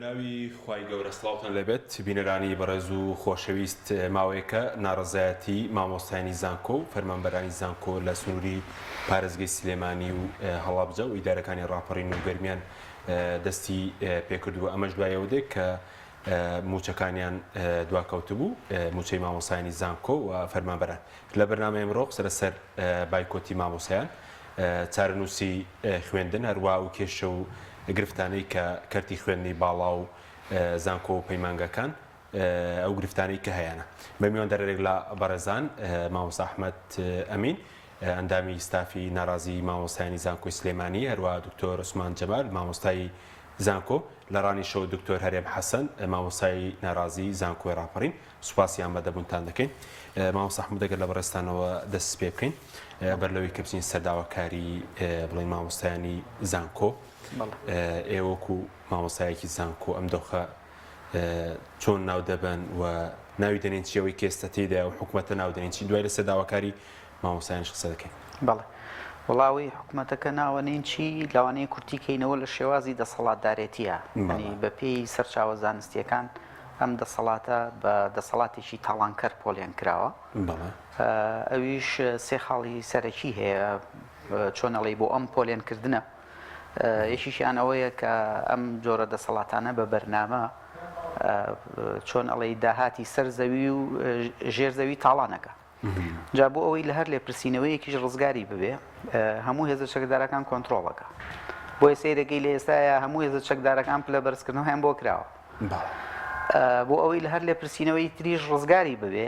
بەناوی خوای گەورە سڵاوتان لێبێت بینەرانی بەڕێز و خۆشەویست ماوەیەکە ناڕەزایەتی مامۆستایانی زانکۆ و فەرمانبەرانی زانکۆ لە سنووری پارێزگەی سلێمانی و هەڵەبجە و ئیدارەکانی ڕاپەڕین و گەرمیان دەستی پێکردووە ئەمەش دوای ئەوە دێت کە مووچەکانیان دواکەوتبوو مووچەی مامۆستایانی زانکۆ و فەرمانبەران لە بەرنامەی ئەمڕۆ قسە لەسەر بایکۆتی مامۆستایان، چارەنووسی خوێندن، هەروا ئەو کێشە و گرفتانەی کە کەرتی خوێندنی باڵا و زانکۆ و پەیمانگاکان ئەو گرفتانەی کە هەیانە. بە میواندارێک لە بەڕێزان مامۆستا ئەحمەد ئەمین ئەندامی ستافی ناڕازی مامۆستایانی زانکۆی سلێمانی، هەروا دکتۆر عوسمان جەمال مامۆستای زانکۆ لە ڕانیشەوە دکتۆر هەرێم حەسەن مامۆستای ناڕازی زانکۆی ڕاپەڕین. سوپاسی ئامادەبوونتان دەکەین. مامۆستا ئەحمەد ئەگەر لە بەڕێزتانەوە دەست پێ بکەین بەر لەوەی کە بچین سەر داواکاری بڵێین مامۆستایانی زانکۆ ئێوە وەکو مامۆستایەکی زانکۆ ئەم دۆخە چۆن ناو دەبەن و ناوی دەنێن چی ئەوەی کە ئێستا تێیدایە و حکومەتە ناو دەنێن چی دوای لەسەر داواکاری مامۆستایانیش قسە دەکەین. بەڵێ وەڵا ئەوەی حکومەتەکە ناوەنێین چی لەوانەیە کورتی کەینەوە لە شێوازی دەسەڵاتدارێتیە یانی بەپێی سەرچاوە زانستیەکان ئەم دەسەڵاتە بە دەسەڵاتێکی تاڵانکەر پۆلێن کراوە. ئەویش سێ خاڵی سەرەکی هەیە چۆن ئەڵێی بۆ ئەم پۆلێن کردنە. یەکیشیان ئەوەیە کە ئەم جۆرە دەسەڵاتانە بە بەرنامە چۆن ئەڵێی داهاتی سەر زەوی و ژێر زەوی تاڵانەکە. جا بۆ ئەوەی لە هەر لێپرسینەوەیەکیش ڕزگاری ببێ هەموو هێزە چەکدارەکان کۆنترۆڵەکە بۆیە سەیرەکەی لە ئێستایا هەموو هێزە چەکدارەکان پلە بەرزکردنەوەیان بۆ کراوە بۆ ئەوەی لە هەر لێپرسینەوەی تریش ڕزگاری ببێ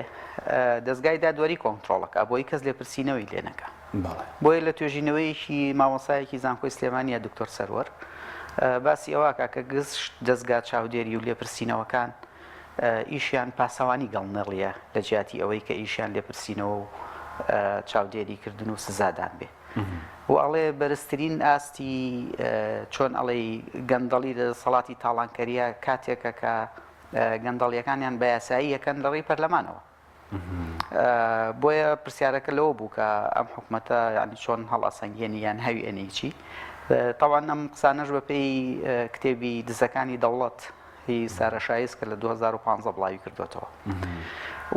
دەستگای دادوەری کۆنترۆڵەکە بۆی کەس لێپرسینەوەی لێ نەکا بۆیە لە توێژینەوەیەکی مامۆسایەکی زانکۆی سلێمانیە دکتۆر سەروەر باسی ئەوەکە کە گشت دەستگا چاودێری و لێپرسینەوەکان ئیشیان پاسەوانی گەڵنەڵیە لە جیاتی ئەوەی کە ئیشیان لێپرسینەوە و چاودێری کردن و سزادان بێ و ئەڵێ بەرزترین ئاستی چۆن ئەڵێی گەندەڵی لە دەسەڵاتی تاڵانکەریە کاتێکە کە گەندەڵیەکانیان بە یاسایی یەکەن لە ڕێی پەرلەمانەوە بۆیە پرسیارەکە لەوە بوو کە ئەم حکومەتە یعنی چۆن هەڵئەسەنگێنی یان هەوی ئەنێی چی تاوان ئەم قسانەش بەپێی کتێبی دزەکانی دەوڵەت هی سارە شایز کە لە 2015 بڵاوی کردوێتەوە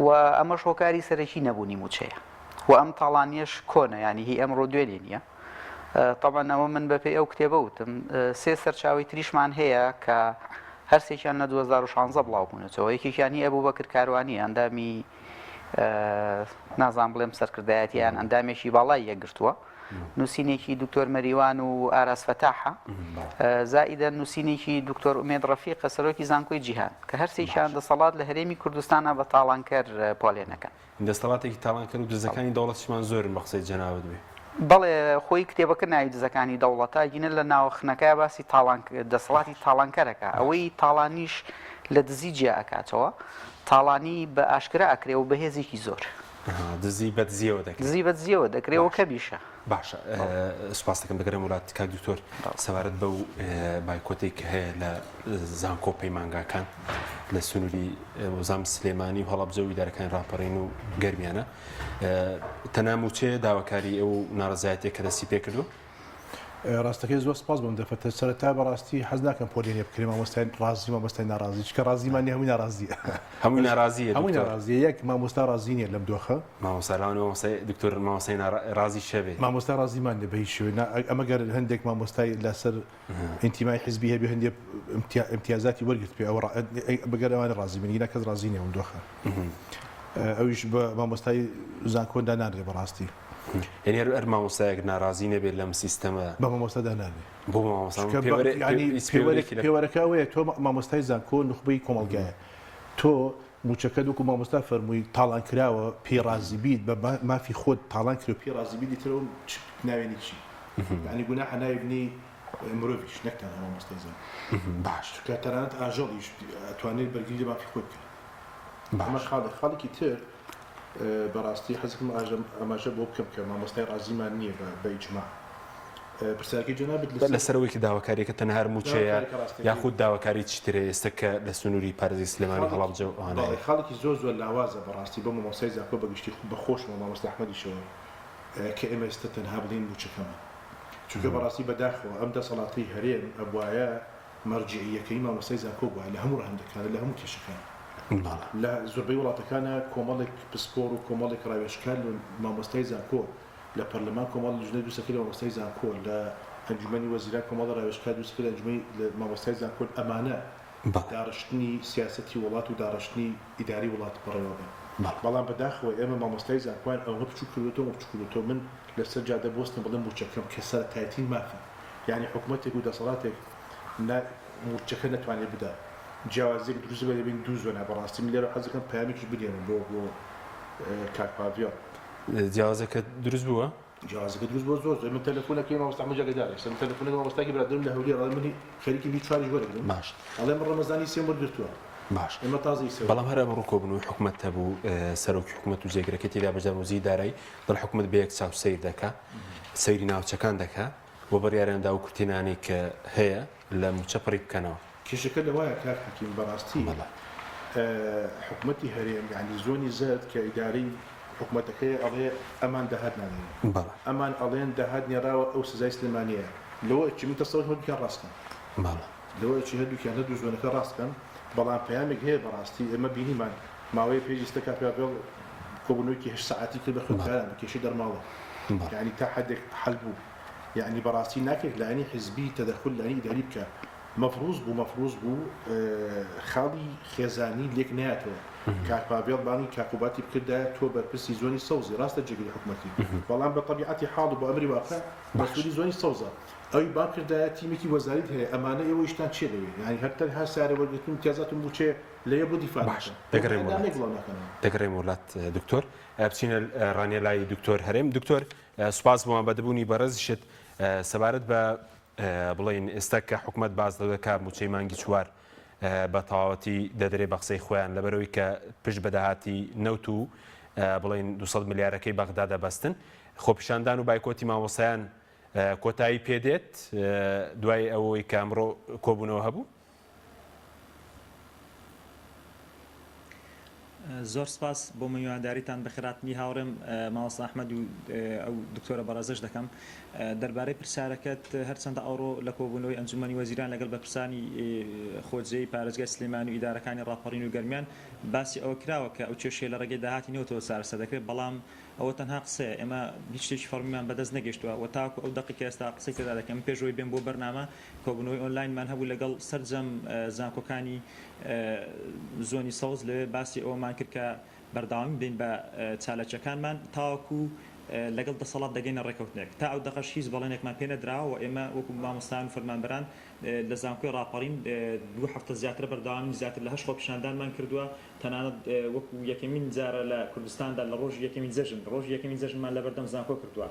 و ئەمەش هۆکاری سەرەکی نەبوونی موچەیە و ئەم تاڵانیەش کۆنە ینی هی ئەمڕۆ دوێنێ نییە تەبعەن ئەوە من بەپێی ئەو کتێبە وتم سێ سەرچاوی تریشمان هەیە کە هەرسێکیان لە 2016 بڵاو بوونەتەوە یەکێکیان هی ئەبوبەکر کاروانی ئەندامی نازان بڵێم سەرکردایەتیان ئەندامێکی باڵای یەکگرتووە نووسینێکی دکتۆر مەریوان و ئاراس فەتاحە زائیدە نووسینێکی دکتۆر ئومێد ڕەفیقە سەرۆکی زانکۆی جیهان کە هەرسێکیان دەسەڵات لە هەرێمی کوردستانە بە تاڵانکەر پۆلێنەکەن دەستەڵاتێکی تاڵانکەر و دزەکانی دەوڵەتیشمان زۆرن بە قسەی جەنابت بێ. بەڵێ خۆی کتێبەکە ناوی دزەکانی دەوڵەتە گینە لە ناوەخنەکەیا باسی تاڵان دەسەڵاتی تاڵانکەرەکە ئەوەی تاڵانیش لە دزی جیا ئەکاتەوە تاڵانی بە ئاشکرا ئەکرێ و بە هێزێکی زۆر. دزی بە دزیەوە دەکرێ. دزی بە دزیەوە دەکرێ و کەمیشە. باشە سوپاست دەکەم دەگەرێم وڵات کاک دکتۆر سەبارەت بەو بایکۆتەی کە هەیە لە زانکۆ پەیمانگاکان لە سنووری وەزام سلێمانی و هەڵەبجە و ئیدارەکانی ڕاپەڕین و گەرمیانە تەنها مووچەیە داواکاری ئەو ناڕەزایەتیە کە دەستی پێکردووە؟ ڕاستەکەی زۆر سپاس بۆم دەرفەتە سەرەتا بەڕاستی حەز ناکەم پۆلێنێ بکرێ مامۆستای ڕازی مامۆستای ناڕازی چکە ڕازیمان نیە هەمووی ناڕازیە هەمووی ناڕازیە هەمووی ناڕازیە یەک مامۆستا ڕازی نیە لەم دۆخە مامۆستا لەوانە مامۆستای دکتۆر مامۆستای ڕازی شەبێ مامۆستا ڕازیمان نیە بە هیچ شێوەیەک نا ئەمە گەر هەندێک مامۆستای لەسەر ئینتیمای حزبی هەبێ هەندێک ئیمتیازاتی وەرگرت پێ ئەوە بەگەر ئەوانە ڕازی بن گینا کەس ڕازی نیە ئەم دۆخە ئەویش بە مامۆستای زانکۆ دانانرێ بەڕاستی. یانی هەر هەر مامۆستایەک ناڕازی نەبێت لەم سیستەمە. بە مامۆستا دانانرێ. بۆ مامۆستا چونکە یانی پێوەرەکە ئەوەیە تۆ مامۆستای زانکۆ نوخبەی کۆمەڵگایە تۆ موچەکەت وەکو مامۆستا فەرمووی تاڵان کراوە پێی ڕازی بیت بە مافی خۆت تاڵان کرێ و پێی ڕازی بیت ئیتر ئەوە ناوێنی چی یانی گوناحە ناوی بنێی مرۆڤیش نەک تەنها مامۆستای زانکۆ باش چونکە تەنانەت ئاژەڵیش ئەتوانێت بەرگری لە مافی خۆی بکات ئەمە خاڵێک خاڵێکی تر بەڕاستی حەزەکەم ئاماژە بۆ بکەم کە مامۆستای ڕازیمان نییە بە ئیجماع پرسیارەکەی جەنابت لەسەر لەسەر ئەوەی کە داواکاریەکە تەنها هەر مووچەیە یاخود داواکاری چی ترە ئێستا کە لە سنووری پارێزگای سلێمانی و هەڵەبجە و ئەوانە هەیە؟ بەڵێ خاڵێکی زۆر زۆر لاوازە بەڕاستی بۆ مامۆستای زانکۆ بە گشتی بە خۆشمەوە مامۆستا ئەحمەدیشەوە کە ئێمە ئێستا تەنها بڵێین مووچەکەمان چونکە بەڕاستی بەداخەوە ئەم دەسەڵاتەی هەرێم ئەبوایە. مەرجیعییەکەی مامۆستای زانکۆ بوایە لە هەموو ڕەهەندەکانا لە هەموو کێشەکان. لە زۆربەی وڵاتەکانا کۆمەڵێک پسپۆڕ و کۆمەڵێک ڕاوێژکار لە مامۆستای زانکۆ لە پەرلەمان کۆمەڵ لیژنە دروست دەکرێت لە مامۆستای زانکۆ لە ئەنجومەنی وەزیران کۆمەڵە ڕاوێژکار دروست دەکرێت لە ئەنجومەنی لە مامۆستای زانکۆ ئەمانە داڕشتنی سیاسەتی وڵات و داڕشتنی ئیداری وڵات بەڕێوە بەن بەڵام بەداخەوە ئێمە مامۆستای زانکۆیان ئەوەنە بچوک کردۆتەوە بچوک کردۆتەوە من لەسەر جادە بوەستم بڵێم موچەکەم کە سەرەتایترین مافە یانی حکومەتێک و دەسەڵاتێک نا موچەکە نەتوانێت بدا جیاوازیەک دروست بێت لەبین دوو زۆنا بەڕاستی من لێرە حەز دەکەم پەیامێکیش بنێرم بۆ بۆ کاک پاڤێڵ. جیاوازەکە دروست بووە؟ جیاوازەکە دروست بووە زۆر زۆر من تەلەفۆنەکەی مامۆستا ئەحمەد ئاگادارە ئێستا من تەلەفۆنەکەی مامۆستایەکی برادەرم لە هەولێر ئەڵێ من خەریکم هی چواریش وەرەگرم باش ئەڵێ من ڕەمەزانی سێم وەرگرتووە باش ئێمە تازە ئی سێ بەڵام هەر ئەمڕۆ کۆبوونەوەی حکومەت هەبوو سەرۆکی حکومەت و جێگرەکەی تێدا بەشدار وەزیری دارایی دڵ حکومەت بە یەک چاو سەیر دەکا سەیری ناوچەکان دەکا و بڕیاریان دا ئەو کورتهێنانەی کە هەیە لە مووچە پڕی بکەنەوە. کێشەکە لەوایە کاک حەکیم بەڕاستی بەڵێ. حکومەتی هەرێم یانی زۆنی زەرد کە ئیدارەی حکومەتەکەیە ئەڵێ ئەمان داهات نانێرن بەڵێ. ئەمان ئەڵێن داهات نێراوە ئەو سزای سلێمانیەیە لەوە ئەچی من تەسەوەرم هەردووکیان ڕاست کەن. بەڵێ. لەوە ئەچی هەردووکیان هەردوو زۆنەکە ڕاست کەن بەڵام پەیامێک هەیە بەڕاستی ئێمە بینیمان ماوەیە پێش ئیستە کاک پاڤێڵ کۆبوونەوەیەکی هەشت سەعاتی کرد بە خوێندکاران بە کێشەی دەرماڵە یانی تا حەدێک حەل بوو یانی بەڕاستی ناکرێت لایەنی حیزبی تەدەخول لایەنی ئیداری بکا مەفروز بوو مەفروز بوو خاڵی خێزانی لێک نایەتەوە کاک پاڤێڵ بانگی کاک قوباتی بکردایە تۆ بەرپرسی زۆنی سەوزی ڕاستە جێگری حکومەتی بەڵام بە تەبیعەتی حاڵ و بە ئەمری واقع مەسئولی زۆنی سەوزە ئەوی بانگ کردایە تیمێکی وەزاریت هەیە ئەمانە ئێوە ئیشتان چیە لەوێ یانی هەر تەنها سارە وەرگرتن امتیازات و موچەیە لەوێ بۆ دیفاع باش دەکەن دەگەڕێمەوە بەیاننامەیەک لات بڵاو ناکەنەوە. دەگەڕێمەوە لات دکتۆر بچینە ڕانیە لای دکتۆر هەرێم دکتۆر سوپاس بۆ ئامادەبوونی بەڕێزیشت سەبارەت بە بڵێین ئێستا کە حکومەت باس لەوە دەکات مووچەی مانگی چوار بە تەواوەتی دەدرێ بە قسەی خۆیان لەبەرەوەی کە پشت بە داهاتی نەوت و بڵێین 200 ملیارەکەی بەغدا دەبەستن خۆپیشاندان و بایکۆتی مامۆستایان کۆتایی پێدێت دوای ئەوەی کە ئەمڕۆ کۆبوونەوە هەبوو؟ زۆر سپاس بۆ میوانداریتان بەخێرهاتنی هاوڕێم مامۆستا ئەحمەد و ئەو دکتۆرە بەڕێزەش دەکەم دەربارەی پرسیارەکەت هەرچەندە ئەوڕۆ لە کۆبوونەوەی ئەنجومەنی وەزیران لەگەڵ بەرپرسانی خۆجێی پارێزگای سلێمانی و ئیدارەکانی ڕاپەڕین و گەرمیان باسی ئەوە کراوە کە ئەو کێشەیە لە ڕێگەی داهاتی نەوتەوە چارەسەر دەکرێت بەڵام ئەوە تەنها قسەیە، ئێمە هیچ شتێکی فەڕمیمان بەدەست نەگەیشتووە و تاوەکو ئەو دەقەی کە ئێستا قسەی تێدا دەکەم، پێش ئەوەی بێم بۆ بەرنامە، کۆبوونەوەی ئۆنلاینمان هەبوو لەگەڵ سەرجەم زانکۆکانی زۆنی سەوز، لەوێ باسی ئەوەمان کرد کە بەردەوامی بدەین بە چالاکییەکانمان تاوەکو لەگەڵ دەسەڵات دەگەینە ڕێککەوتنێک. تا ئەو دەقەش هیچ بەڵێنێکمان پێ نەدراوە و ئێمە وەکو مامۆستایان و فەرمانبەران لە زانکۆی ڕاپەڕین دوو هەفتە زیاترە بەردەوامین، زیاتر لە هەشت خۆپیشاندانمان کردووە، تەنانەت وەکو یەکەمین جارە لە کوردستاندا لە ڕۆژی یەکەمی جەژن، ڕۆژی یەکەمی جەژنمان لەبەردەم زانکۆ کردووە.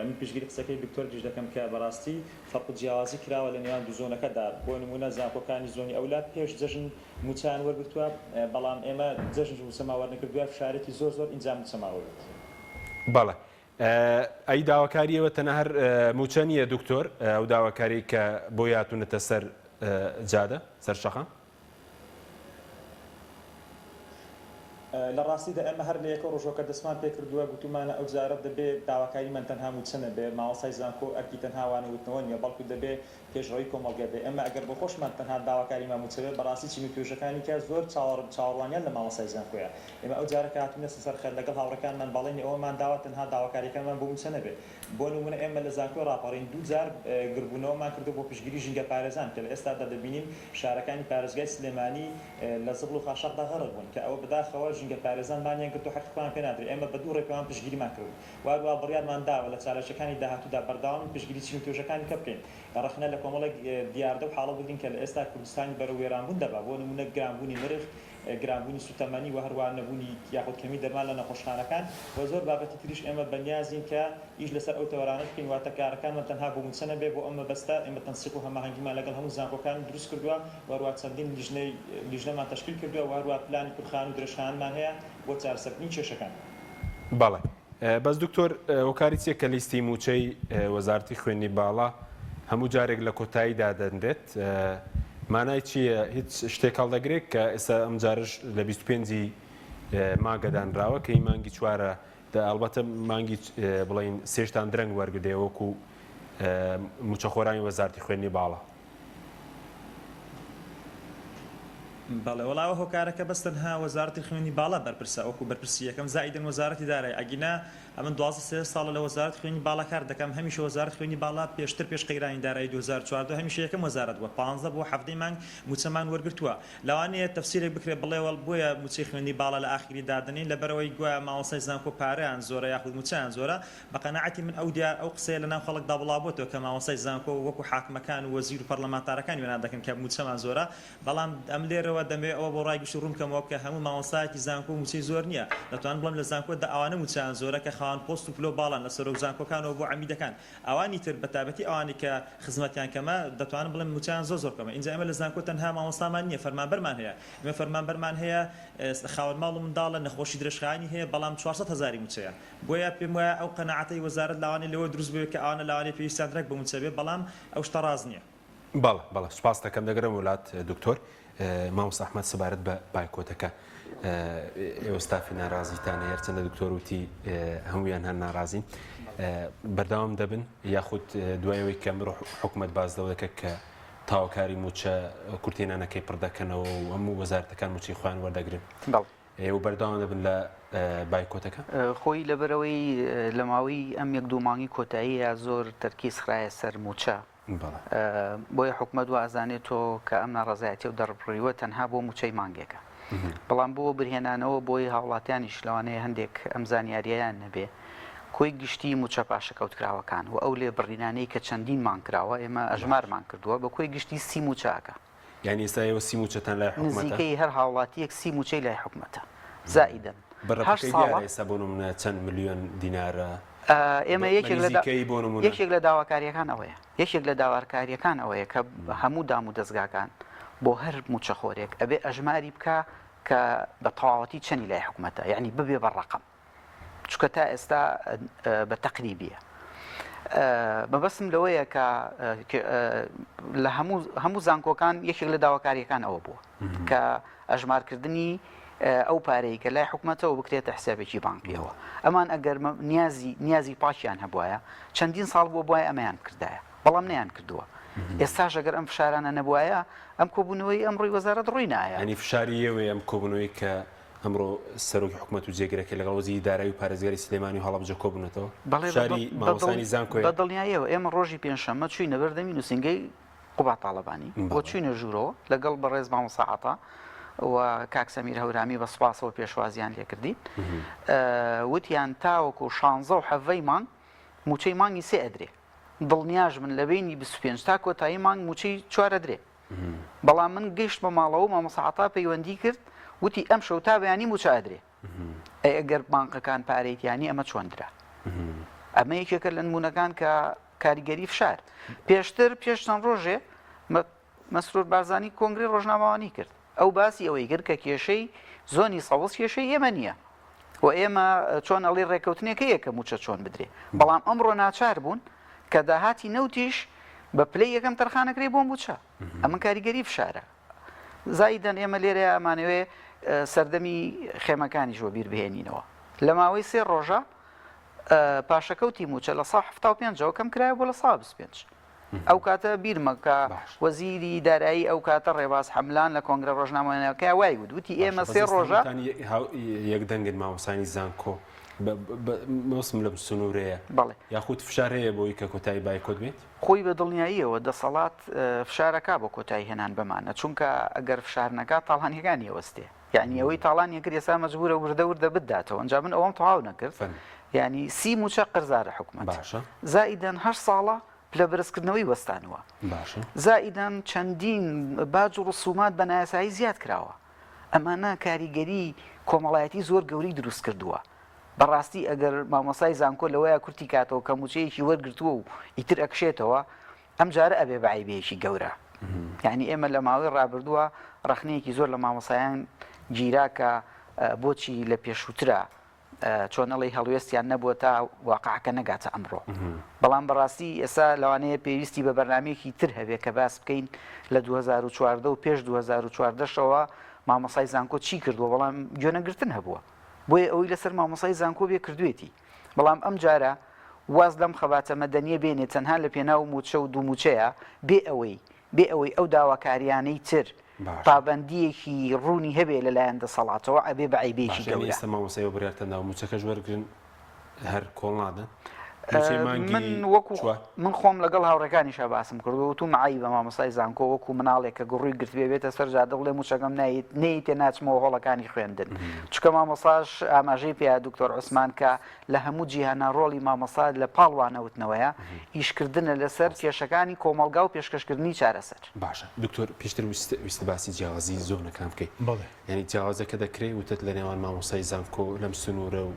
من پشتگیری قسەکەی دکتۆریش دەکەم کە بەڕاستی فەرق و جیاوازی کراوە لە نێوان دوو زۆنەکەدا، بۆ نموونە زانکۆکانی زۆنی ئەولا پێش جەژن مووچەیان وەرگرتووە، بەڵام ئێمە جەژنیش مووچەمان وەرنەگرت، دوای فشارێکی زۆر زۆر ئینجا مووچەمان وەرگرت. بەڵێ. ئەی داواکاری ئێوە تەنها هەر مووچە نییە دکتۆر، ئەو داواکاریەی کە بۆی هاتوونەتە سەر جادە، سەر شەقام؟ لە ڕاستیدا ئێمە هەر لە یەکەو ڕۆژەوە کە دەستمان پێکردووە گوتوومانە ئەو جارە دەبێ داواکاریمان تەنها مووچە نەبێ، مامۆستای زانکۆ ئەرکی تەنها وانە وتنەوە نییە، بەڵکو دەبێ پێشڕەوی کۆمەڵگە بێ. ئێمە ئەگەر بۆ خۆشمان تەنها داواکاریمان مووچە بێ، بەڕاستی چین و توێژەکانی کە زۆر چاوەڕوانیان لە مامۆستای زانکۆیە. ئێمە ئەو جارە کە هاتووینە سەر خەت لەگەڵ هاوڕێکانمان بەڵێنی ئەوەمان داوە تەنها داواکاریەکانمان بۆ مووچە نەبێ. بۆ نموونە ئێمە لە زانکۆی ڕاپەڕین دوو جار گردبوونەوەمان کردووە بۆ پشتگیری ژینگەپارێزان کە لە ئێستادا دەبینین شارەکانی پارێزگای سلێمانی لە زبڵ و خاشاکدا غەرق بوون کە ئەوە بەداخەوە ژینگەپارێزان مانیان گرت و حەقی خۆیان پێ نادرێت ئێمە بە دوو ڕێپێوان پشتگیریمان کردن و هەروەها بڕیارمان داوە لە چالاکییەکانی داهاتوودا بەردەوامی پشتگیری چین و توێژەکانی کە بکەین ڕەخنە لە کۆمەڵێک دیاردە و حاڵەت بگرین کە لە ئێستا کوردستانی بەرەو وێرانبوون دەبا بۆ نموونە گرانبوونی نرخ گرانبوونی سوتەمەنی و هەروەها نەبوونی یاخود کەمی دەرمان لە نەخۆشخانەکان و زۆر بابەتی تریش ئێمە بەنیازین کە ئیش لەسەر ئەو تەوەرانەش بکەین واتە کارەکانمان تەنها بۆ مووچە نەبێ بۆ ئەم مەبەستە ئێمە تەنسیق و هەماهەنگیمان لەگەڵ هەموو زانکۆکان دروست کردووە و هەروەها چەندین لیژنەی لیژنەمان تەشکیل کردووە و هەروەها پلانی کورتخایەن و درێژخایەنمان هەیە بۆ چارەسەرکردنی کێشەکان. بەڵێ بەس دکتۆر هۆکاری چیە کە لیستی مووچەی وەزارەتی خوێندنی باڵا هەموو جارێک لە کۆتایی دادەنرێت مانای چیە هیچ شتێک هەڵدەگرێت کە ئێستا ئەم جارش لە 25 مانگە دانراوە کە ئی مانگی چوارە ئەڵبەتە مانگی بڵین سێشتان درەنگ وەرگدێ وەکو مووچەخۆرانی وەزارەتی خوێندنی باڵا. بەڵێ وەڵا ئەوە هۆکارەکە بەس تەنها وەزارەتی خوێندنی باڵا بەرپرسە وەکو بەرپرسی یەکەم زائیدەن وەزارەتی دارایی ئەگینا ئەمن 12 سێ ساڵە لە وەزارەتی خوێندنی باڵا کار دەکەم هەمیشە وەزارەتی خوێندنی باڵا پێشتر پێش قەیرانی دارایی 2014 هەمیشە یەکەم وەزارەت بووە پانزە بۆ حەڤدەی مانگ موچەمان وەرگرتووە لەوانەیە تەفسیرێک بکرێت بڵێ وەڵ بۆیە موچەی خوێندنی باڵا لە ئاخیری دادەنێین لەبەرئەوەی گوایە مامۆستای زانکۆ پارەیان زۆرە یاخود موچەیان زۆرە بە قەناعەتی من ئەو دیار ئەو قسەیە لەناو خەڵکدا بڵاوبۆتەوە کە مامۆستای زانکۆ وەکو حاکمەکان و وەزیر و پەرلەمانتارەکان وێنا دەکەن کە موچەمان زۆرە بەڵام ئەم لێرەوە دەمەوێت ئەوە بۆ ڕای گشتی ڕوون بکەمەوە کە هەموو مامۆستایەکی زانکۆ موچەی زۆر نییە دەتوانم بڵێم لە زانکۆدا ئەوانە موچەیان زۆرە کە خاوەن پۆست و پلەو باڵان لە سەرۆک زانکۆکانەوە بۆ عەمیدەکان ئەوانی تر بە تایبەتی ئەوانەی کە خزمەتیان کەمە دەتوانم بڵێم موچەیان زۆر زۆر کەمە ئینجا ئێمە لە زانکۆ تەنها مامۆستامان نییە فەرمانبەرمان هەیە ئێمە فەرمانبەرمان هەیە خاوەن ماڵ و منداڵە نەخۆشی درێژخایەنی هەیە بەڵام 400 هەزاری موچەیە بۆیە پێم وایە ئەو قەناعەتەی وەزارەت لاوانەیە لەوە دروست بووبێ کە ئەوانە لاوانەیە پێویستیان رێک بە موچە بێ بەڵام ئەو شتە ڕاست نییە. بەڵێ بەڵێ سوپاست دەکەم دەگەرێمەوە لات دکتۆر. مامۆستا ئەحمەد سەبارەت بە بایکۆتەکە ئێوە ستافی ناڕازیتان هەیە هەرچەندە دکتۆر وتی هەموویان هەر ناڕازین بەردەوام دەبن یاخود دوای ئەوەی کە ئەمڕۆ حکومەت باس لەوە دەکات کە تاوەکاری مووچە کورتهێنانەکەی پڕ دەکەنەوە و هەموو وەزارەتەکان مووچەی خۆیان وەردەگرن بەڵێ. ئێوە بەردەوام دەبن لە بایکۆتەکە؟ خۆی لەبەرئەوەی لە ماوەی ئەم یەک دوو مانگی کۆتاییە زۆر تەرکیز خرایە سەر مووچە، بۆیە حکومەت وا ئەزانێت تۆ کە ئەم ناڕەزایەتیەو دەڕبڕیوە تەنها بۆ مووچەی مانگێکە، بەڵام بۆ وەبرهێنانەوە بۆی هاوڵاتیانیش لەوانەیە هەندێک ئەم زانیاریەیان نەبێ کۆی گشتی مووچە پاشەکەوتکراوەکان و ئەو لێبڕینانەی کە چەندین مانگ کراوە ئێمە ئەژمارمان کردووە بە کۆی گشتی سی مووچە ئەکا. یانی ئێستا ئێوە سی مووچەتان لای حکومەتە؟ نزیکەی هەر هاوڵاتییەک سی مووچەی لای حکومەتە زائیدەن هەشت بڕەکەی ساڵە. دیارە ئێستا بۆ نموونە چەند ملیۆن دینارە؟ ئێمە بە یەکێک لە نزیکەیی بۆ نموونە؟ یەکێک لە داواکارییەکان ئەوەیە یەکێک لە داوارکارییەکان ئەوەیە کە هەموو دام و دەزگاکان بۆ هەر مووچەخۆرێک ئەبێ ئەژماری بکا کە بە تەواوەتی چەنی لای حکومەتە یانی ببێ بە ڕەقەم. چونکە تا ئێستا بە تەقریبیە. مەبەستم لەوەیە کە لە هەموو هەموو زانکۆکان یەکێک لە داواکاریەکان ئەوە بووە کە ئەژمارکردنی ئەو پارەی کە لای حکوومەتەوە بکرێتە حسابێکی بانقیەوە ئەمان ئەگەر نیازی نیازی پاکیان هەبواە چەندین ساڵ بووە بواە ئەمەیان کردایە بەڵام نەیان کردووە ئێستاش ئەگەر ئەم فشارانە نەبواە ئەم کۆبوونەوەی ئەمڕۆی وەزارەت ڕووی نایە ینی فشاری ئێوەیە ئەم کۆبوونەوەی کە ئەمڕۆ سەرۆکی حکومەت و جێگرەکەی لەگەڵ وەزیری دارایی و پارێزگاری سلێمانی و هەڵەبجە کۆبوونەتەوە؟ بەڵێ فشاری مامۆستایانی زانکۆیە؟ بە دڵنیاییەوە ئێمە ڕۆژی پێنجشەممە چووینە بەردەمی نووسینگەی قوباد تاڵەبانی و چووینە ژوورەوە لەگەڵ بەڕێز مامۆستا عەتا و کاک سەمیر هەورامی بە سوپاسەوە پێشوازیان لێکردین وتیان تاوەکو شانزە و حەڤەی مانگ مووچەی مانگی سێ ئەدرێ دڵنیاش بن لە بەینی 25 تا کۆتایی مانگ مووچەی چوار ئەدرێ بەڵام من گەیشتمە ماڵەوە مامۆستا عەتا پەیوەندی کرد وتی ئەمشەو تا بەیانی مووچە ئەدرێ ئەی ئەگەر بانقەکان پارەی تیا نیە ئەمە چۆن درا ئەمە یەکێکە لە نمونەکان کە کاریگەری فشار پێشتر پێش چەند ڕۆژێ مەسرور بارزانی کۆنگری ڕۆژنامەوانی کرد ئەو باسی ئەوەی کرد کە کێشەی زۆنی سەوز کێشەی ئێمە نییە و ئێمە چۆن ئەڵی ڕێککەوتنێک هەیە کە مووچە چۆن بدرێ بەڵام ئەمڕۆ ناچار بوون کە داهاتی نەوتیش بە پلەی یەکەم تەرخانەکرێ بۆ مووچە ئەمە کاریگەری فشارە زایدەن ئێمە لێرە ئەمانەوێ سەردەمی خێمەکانیش وەبیر بهێنینەوە لە ماوەی سێ ڕۆژە پاشەکەوتی مووچە لە 75ەوە کەم کرایە بۆ لە 25 ئەو کاتە بیرمە کە وەزیری دارایی ئەو کاتە ڕێباز حەملان لە کۆنگرە ڕۆژنامەوانیەکەیا وای وت، وتی ئێمە سێ ڕۆژە. یەک دەنگن مامۆستایانی زانکۆ مەبەستم لەم سنوورەیە بەڵێ. یاخود فشار هەیە بۆی کە کۆتایی بایکۆت بێت؟ خۆی بە دڵنیاییەوە دەسەڵات فشار ئەکا بۆ کۆتایی هێنان بەمانە، چونکە ئەگەر فشار نەکا تاڵانیەکانی ئەوەستێ. یانی ئەوەی تاڵانی کرد ئێستا مەجبورە وردە وردە بداتەوە ئەنجا من ئەوەم تەواو نەکرد یانی سی موچە قەرزارە حکومەت باشە زائیدەن هەشت ساڵە پلە بەرزکردنەوەی وەستانوە باشە زائیدەن چەندین باج و ڕسومات بە نایاسایی زیاد کراوە ئەمانە کاریگەری کۆمەڵایەتی زۆر گەورەی دروست کردووە بەڕاستی ئەگەر مامۆسای زانکۆ لەوەیە کورتی کاتەوە کە موچەیەکی وەرگرتووە و ئیتر ئەکشێتەوە ئەم جارە ئەبێ بە عەیبەیەکی گەورە. یانی ئێمە لە ماوەی ڕابردووە ڕەخنەیەکی زۆر لە مامۆسایان گیرا کە بۆچی لە پێشووترا چۆن ئەڵێی هەڵوێستیان نەبووە تا واقعەکە نەگاتە ئەمڕۆ. بەڵام بەڕاستی ئێستا لەوانەیە پێویستی بە بەرنامەیەکی تر هەبێ کە باس بکەین لە 2014 و پێش 2014 شەوە مامۆسای زانکۆ چی کردووە بەڵام گوێنەگرتن هەبووە. بۆیە ئەوەی لەسەر مامۆسای زانکۆ بێ کردوێتی. بەڵام ئەمجارە واز لەم خەباتە مەدەنیە بێنێ تەنها لە پێناو موچە و دوو موچەیا بێ ئەوەی بێ ئەوەی ئەو داواکاریانەی تر پابەندییەکی ڕوونی هەبێ لەلایەن دەسەڵاتەوە ئەبێ بە عەیبەیەکی باشە یانی گەورە. ئێستا مامۆستا ئێوە بڕیارتان داوە مووچەکەش وەرگرن هەر کۆڵ نادەن؟ مووچەی مانگی من وەکو چوار؟ من خۆم لەگەڵ هاوڕێکانیشا باسم کردووە وتومە عەیبە مامۆستای زانکۆ وەکو مناڵێک کە گوڕووی گرتبێ بێتە سەر جادە بڵێ مووچەکەم نایت نەیتێ ناچمەوە هۆڵەکانی خوێندن چونکە مامۆستاش ئاماژەی پێیا دکتۆر عوسمان کە لە هەموو جیهانا ڕۆڵی مامۆستا لە پاڵ وانەوتنەوەیە ئیشکردنە لەسەر کێشەکانی کۆمەڵگا و پێشکەشکردنی چارەسەر. باشە دکتۆر پێشتر ویستت باسی جیاوازی زۆنەکان بکەی بەڵێ. یانی جیاوازەکە دەکرێ وتت لە نێوان مامۆستای زانکۆ لەم سنوورە و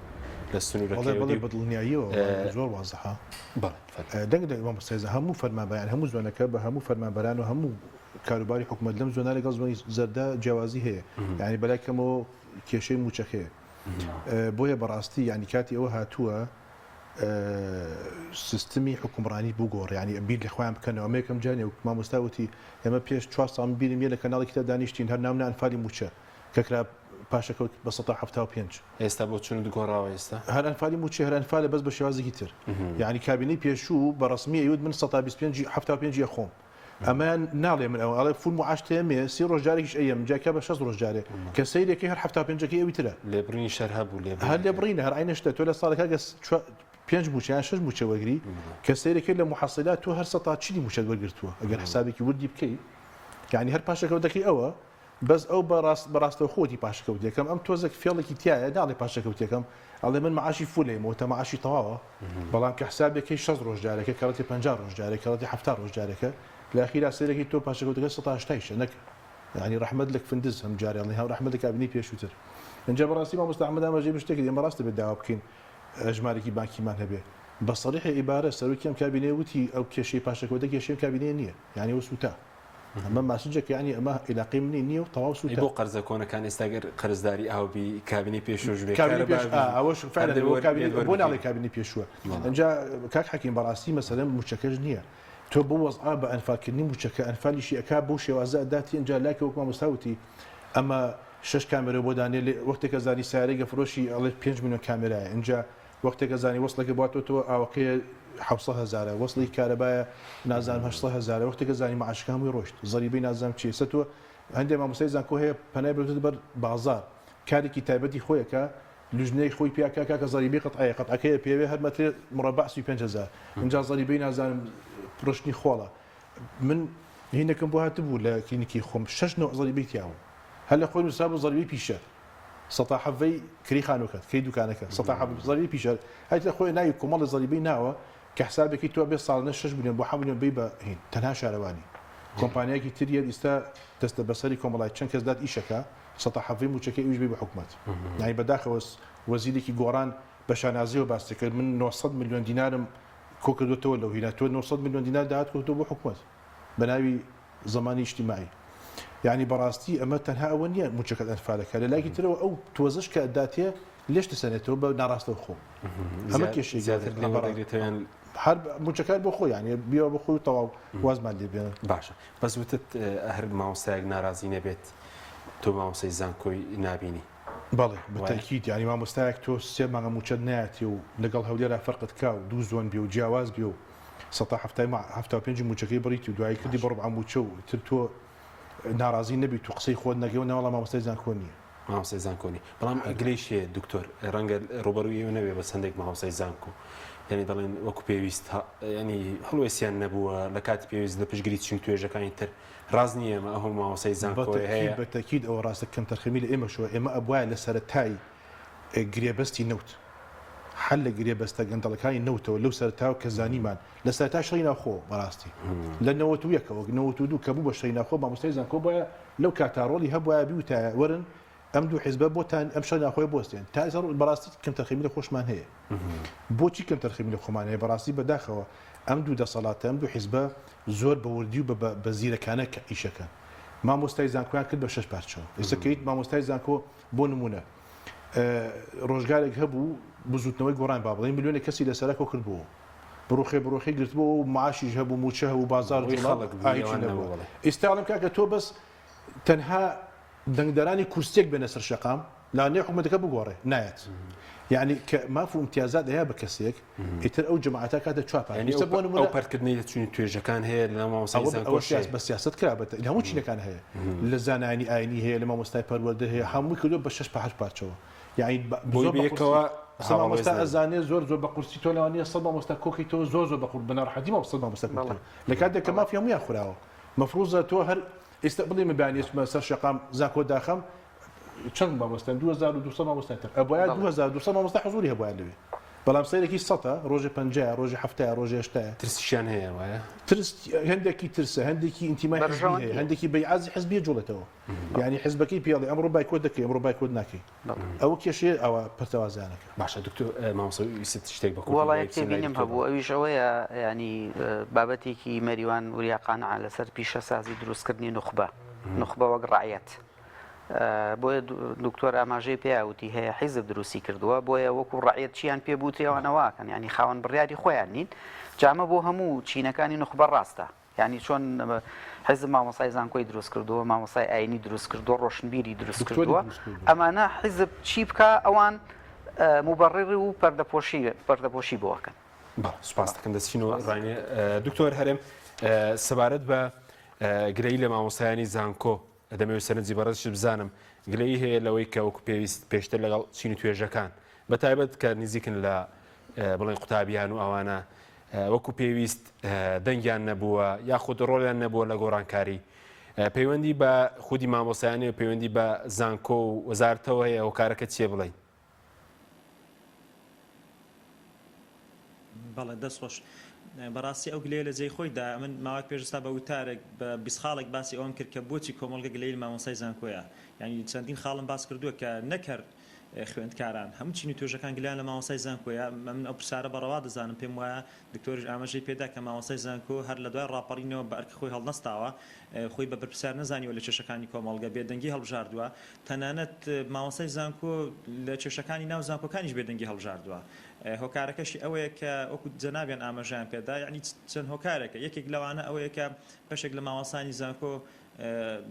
لە بەڵێ سنوورەکەی بەڵێ دی بە دڵنیاییەوە زۆر وازحە. بەڵێ فەرموو. دەنگ دەنگ مامۆستای زانکۆ هەموو فەرمانبەران هەموو زۆنەکە بە هەموو فەرمانبەران و هەموو کاروباری حکومەت لەم زۆنە لەگەڵ زۆنی زەردە جیاوازی هەیە یانی بەلای کەمەوە کێشەی مووچەکەیە. بۆیە بەڕاستی یانی کاتی ئەوە هاتووە سیستمی حکومڕانی بگۆڕ ینی بیر لە خۆیان بکەنەوە ئەمە یەکەم جار نیە مامۆستا وتی ئێمە پێش چوار ساڵ من بیرم یە لە کەناڵێکی تر دانیشتین هەر ناومنا ئەنفالی مووچە کە کرا پاشەکەوت بە 175. ئێستا بۆچوونت گۆڕاوە ئێستا؟ هەر ئەنفالی مووچە هەر ئەنفالە بەس بە شێوازێکی تر یانی کابینەی پێشوو بە ڕەسمی ئەیوت من 125 75 ئەخۆم ئەمەیان ناڵێ من ئەوە ئەڵێ full معاش تێمێ سی ڕۆژ جارێکیش ئەیەم جا کە بە شەست ڕۆژ جارێ کە سەیرێکی هەر حەفتا پێنجەکەی ئەوی ترە. لێبڕینیش هەر هەبوو لێبڕین هەر لێبڕینە هەر عەینە شتە تۆ لە ساڵێکا گە پێنج مووچە یان شەش مووچە وەرگری کە سەیرەکەی لە موحەسیلات تۆ هەر سەتا چلی مووچەت وەرگرتووە ئەگەر حسابێکی وردی بکەی یانی هەر پاشەکەوتەکەی ئەوە بەس ئەو بە ڕاست بە ڕاستەوخۆ وتی پاشەکەوت یەکەم ئەم تۆزێک فێڵێکی تیایە ناڵێ پاشەکەوت یەکەم ئەڵێ من معاشی full ەیمەوە تە معاشی تەواوە بەڵام کە حسابێکەی 60 ڕۆژ جارێکە کەڕەتی 50 ڕۆژ جارێک کەڕەتی 70 ڕۆژ جارێکە لە ئەخیرا سەیرەکەی تۆ پاشەکەوتەکە 180 شە نەک یعنی ڕەحمەت لە کفندز هەم جارێ ئەڵێ هەم ڕەحمەت لە کابینەی پێشووتر ئینجا بەڕاستی مامۆستا ئەحمەد ئاماژەی بە شتێک کرد ئێمە ڕاستە بێت داوا بکەین ئەژمارێکی بانکیمان هەبێ بە سەریحی عیبارە سەرۆکی ئەم کابینەیە وتی ئەو کێشەی پاشەکەوتە کێشەی ئەم کابینەیە نییە یعنی ئەوە سووتا ئەمە ماسنجەکە یانی ئەمە ئیلاقەی منی نییە و تەواو ئەی سووتا. بۆ قەرزە کۆنەکان ئێستا گەر قەرزداری ئاو بی کابینەی پێشووش بێ کابینەی کارەبا پێش بی ئا ئەوەش هەر فعلا دەبێ بۆ وەر کابینەی لێت بۆ وەربگری. ناڵێ کابینەی پێشووە بەڵێ. ئینجا کاک حەکیم بەڕاستی مەسەلە مووچەکەش نییە تۆ بەو وەزعە بە ئەنفالکردنی مووچەکە ئەنفالیشی ئەکا بەو شێوازە ئەداتی ئینجا لایکە وەک مامۆستا وتی ئەمە شەش کامێرە بۆ دانێ لێ وەختێک ئەزانی سەیارەی گەفرۆشی ئەڵێ پێنج ملیۆن کامێرایە ئینجا وەختێک ئەزانی وەسڵێکە بواتۆتەوە ئاوەکەیە حەوسەد هەزارە وەسڵی کارەبایە نازانم هەشتسەد هەزارە وەختێک ئەزانی معاشەکە هەمووی ڕۆشت زەریبەی نازانم چیە ئێستا تۆ هەندێک مامۆستای زانکۆ هەیە پەنای بردوتە بەر بازاڕ کارێکی تایبەتی خۆی ئەکا لوجنەی خۆی پیا کا کاکە زەریبەی قەتعەیە قەتعەکەیە پێوێ هەر مەترێ مڕەبع 35000 ئینجا زەریبەی نازانم ڕشتنی خۆڵە من هینەکەم بۆ هاتبوو لە کلینیکی خۆم شەش نەوع زەریبەی تیابوو هەر لە خۆی نووسرابوو زەریبەی پیشە سەتا حەڤەی کری خانووەکەت کری دوکانەکە سەتا حەڤ زەریبەی پیشە هەر لە خۆی ناوی کۆمەڵی زەریبەی ناوە کە حسابێکی تۆ بێ ساڵانە 6 ملیۆن بۆ 7 ملیۆن بی بە هین تەنها شارەوانی کۆمپانیایەکی تر یەت ئیستا دەستە بەسەری کۆمەڵای چەند کەس دات ئیشەکە سەتا حەڤەی مووچەکەی ئەویش بی بە حکومەت یانی بەداخەوە وەزیرێکی گۆڕان بە شانازیەوە باسی کرد من 900 ملیۆن دینارم کۆکردۆتەوە لەو هینا تۆ 900 ملیۆن دینار داهات کردووە بۆ حکومەت بە ناوی زمانی ئیجتیماعی یعنی بەڕاستی ئەمە تەنها ئەوە نییە موچەکەت ئەنفالەکە لە لایەکی ترەوە ئەو تۆزەش کە ئەداتێ لێش دەسەنێتەوە بە ناڕاستەوخۆ ئەمە کێشەی زیاتر گەورەیە. لێ وەردەگرێتەوە یان هەر موچەکار بۆ خۆی یعنی بیەوە بۆ خۆی و تەواو وازمان لێ بێنن. باشە بەس وتت هەر مامۆستایەک نارازی نەبێت تۆ مامۆستای زانکۆی نابینی. بەڵێ بە تەئکید یانی مامۆستایەک تۆ سێ مانگە موچەت نایەتێ و لەگەڵ هەولێرا فەرقت کا و دوو زۆن بێ و جیاواز بێ و سەتا حەفتای مە 75 موچەکەی بڕیت و دوایی کردی بە ڕوبعە موچە و ئیتر تۆ ناڕازی نەبیت و قسەی خۆت نەکەی و نەوەڵا مامۆستای زانکۆ نییە. مامۆستای زانکۆ نییە بەڵام گلەیش هەیە دکتۆر ڕەنگە ڕووبەڕووی ئێوە نەبێ بەس هەندێک مامۆستای زانکۆ یانی دەڵێن وەکو پێویست یانی هەڵوێستیان نەبووە لە کاتی پێویست لە پشتگیری چین و توێژەکانی تر ڕاست نییە ئەمە ئەو مامۆستای زانکۆیە هەیە؟ بە تەئکید ئەوە ڕاستە کەمتەرخەمی لە ئێمەشەوە ئێمە ئەبوایە لە سەرەتای گرێبەستی نەوت هەر لە گرێبەستە گەندەڵەکانی نەوتەوە لەو سەرەتاوە کە زانیمان لە سەرەتای شەڕی ناوخۆ بەڕاستی لە 91ەوە 92 کە بوو بە شەڕی ناوخۆ مامۆستای زانکۆ بایە لەو کاتا ڕۆڵی هەبوایە بیوتایە وەرن ئەم دوو حیزبە بۆتان ئەم شەڕی ناوخۆیە بوەستێن تا ئێستا بەڕاستی کەمتەرخەمی لە خۆشمان هەیە بۆچی کەمتەرخەمی لە خۆمان هەیە بەڕاستی بەداخەوە ئەم دوو دەسەڵاتە ئەم دوو حیزبە زۆر بە وردی و بە زیرەکانە کە ئیشەکەن مامۆستای زانکۆیان کرد بە شەش پارچەوە ئێستا کەیت مامۆستای زانکۆ بۆ نمونە ڕۆژگارێک هەبوو بزوتنەوەی گۆڕان با بڵێین ملیۆنێک کەسی لەسەرە کۆ کردبووەوە بڕوخێ بڕوخی گرتبووەوە و معاشیش هەبوو موچە هەبوو بازاڕ ڕووی جوڵا خەڵک بوو ئا هیچی ئەوان نەبوو نەبووە بەڵێ. ئێستا ئەڵێم کاکە تۆ بەس تەنها دەنگدەرانی کورسیەک بێنە سەر شەقام. لانەیە حکومەتەکە بگۆڕێ نایەت یعنی کە ماف و ئیمتیازات ئەیا بە کەسێک ئیتر ئەو جەماعەتە کاتە چوار پارچە یعنی ئێستا بۆ نمونە ئەو پەرتکردنەی لە چینی توێژەکان هەیە لە ناو مامۆستای ئەوە زانکۆش ئەوە هەیە. بە سیاسەت کرا بە لە هەموو چینەکان هەیە لە زانایانی ئاینی هەیە لە مامۆستای پەروەردە هەیە هەمووی کردووە بە شەش پارچ پارچەوە یعنی بە بۆی زۆر بە قورسی بەیەکەوە ئێستا مامۆستا هاوەڵوێز نابن. ئەزانێ زۆر زۆر بە قورسی تۆ لەوانەیە سەد مامۆستا کۆکەیتەوە زۆر زۆر بە قور بە ناڕەحەتی مامۆستا سەد مامۆستا بەڵێ کۆکەیتەوە لە کاتێک کە بەڵێ مافی هەموویان خوراوە مەفروزە تۆ هەر ئێستا بڵێ من بەیانی ئەچمە سەر شەقام زانکۆ داخەم چەند مامۆستان 2200 مامۆستای تر ئەبوایە 2200 مامۆستا حزوری هەبوایە لەوێ بەڵام سەیرێکی سەتە ڕۆژێ پەنجایە ڕۆژێ حەفتایە ڕۆژێ هەشتایە. ترسیشیان هەیە وایە؟ ترس هەندێکی ترسە هەندێکی ئینتیمای حزبی هەیە هەندێکی بەیعازی حزبیە جوڵێتەوە یعنی حزبەکەی پێڵێ ئەمڕۆ بایکۆت دەکەی ئەمڕۆ بایکۆت ناکەی ئەوە کێشەیە ئەوە پەرتەوازانەکە. باشە دکتۆر مامۆستا ویستت شتێک بە کوردی وەڵا بڵێی یەک بچین لای تێبینیم دکتۆر هەبوو بەڵێ. ئەویش ئەوەیە یانی بابەتێکی مەریوان وریا قانعە لەسەر پیشەسازی دروستکردنی نوخبە نوخبە وەک ڕەعیەت بۆیە دکتۆر ئاماژەی پێیا وتی هەیە حیزب دروستی کردووە بۆیە وەکو ڕعیەت چیان پێ بوترێ ئەوانە واکەن یعنی خاوەن بڕیاری خۆیان نین جامە بۆ هەموو چینەکانی نوخبە ڕاستە یعنی چۆن حیزب مامۆسای زانکۆی دروست کردووە مامۆسای ئاینی دروست کردووە ڕۆشنبیری دروست کردووە ئەمانە حیزب چی بکە ئەوان مبەڕری و پەردەپۆشی پەردەپۆشی بۆکەن بەڵێ سوپاس دەکەم دەچینەوە ڕانیە دکتۆر هەرێم سەبارەت بە گلەیی لە مامۆستایانی زانکۆ دەمەوێت سەرنجی بەڕێزیشت بزانم گلەیی هەیە لەوەی کە وەکو پێویست پێشتر لەگەڵ چین و توێژەکان بە تایبەت کە نزیکن لە بڵێن قوتابیان و ئەوانە وەکو پێویست دەنگیان نەبووە یاخود ڕۆڵیان نەبووە لە گۆڕانکاری پەیوەندی بە خودی مامۆستایانی و پەیوەندی بە زانکۆ و وەزارتەوە هەیە هۆکارەکە چییە بڵێن؟ بەڵێ دەست خۆش. بەڕاستی ئەو گلەیە لە جێی خۆی دایە. من ماوەیەک پێش ئێستا بە وتارێک بە 20 خاڵێک باسی ئەوەم کرد کە بۆچی کۆمەڵگە گلەیی لە مامۆستای زانکۆیە. یانی چەندین خاڵم باس کردووە کە نەک هەر خوێندکاران، هەموو چین و توێژەکان گلەیان لە مامۆستای زانکۆیە. من ئەو پرسیارە بە ڕەوا دەزانم، پێم وایە دکتۆریش ئاماژەی پێدا کە مامۆستای زانکۆ هەر لە دوای ڕاپەڕینەوە بە ئەرکی خۆی هەڵنەستاوە، خۆی بە بەرپرسیار نەزانیوە لە کێشەکانی کۆمەڵگە، بێدەنگی هەڵبژاردووە. تەنانەت مامۆستای زانکۆ لە کێشەکانی ناو زانکۆکانیش بێدەنگی هەڵبژاردووە. هۆکارەکەشی ئەوەیە کە وەکو جەنابیان ئاماژەیان پێدا یەعنی چەند هۆکارێکە یەکێک لەوانە ئەوەیە کە بەشێک لە مامۆستایانی زانکۆ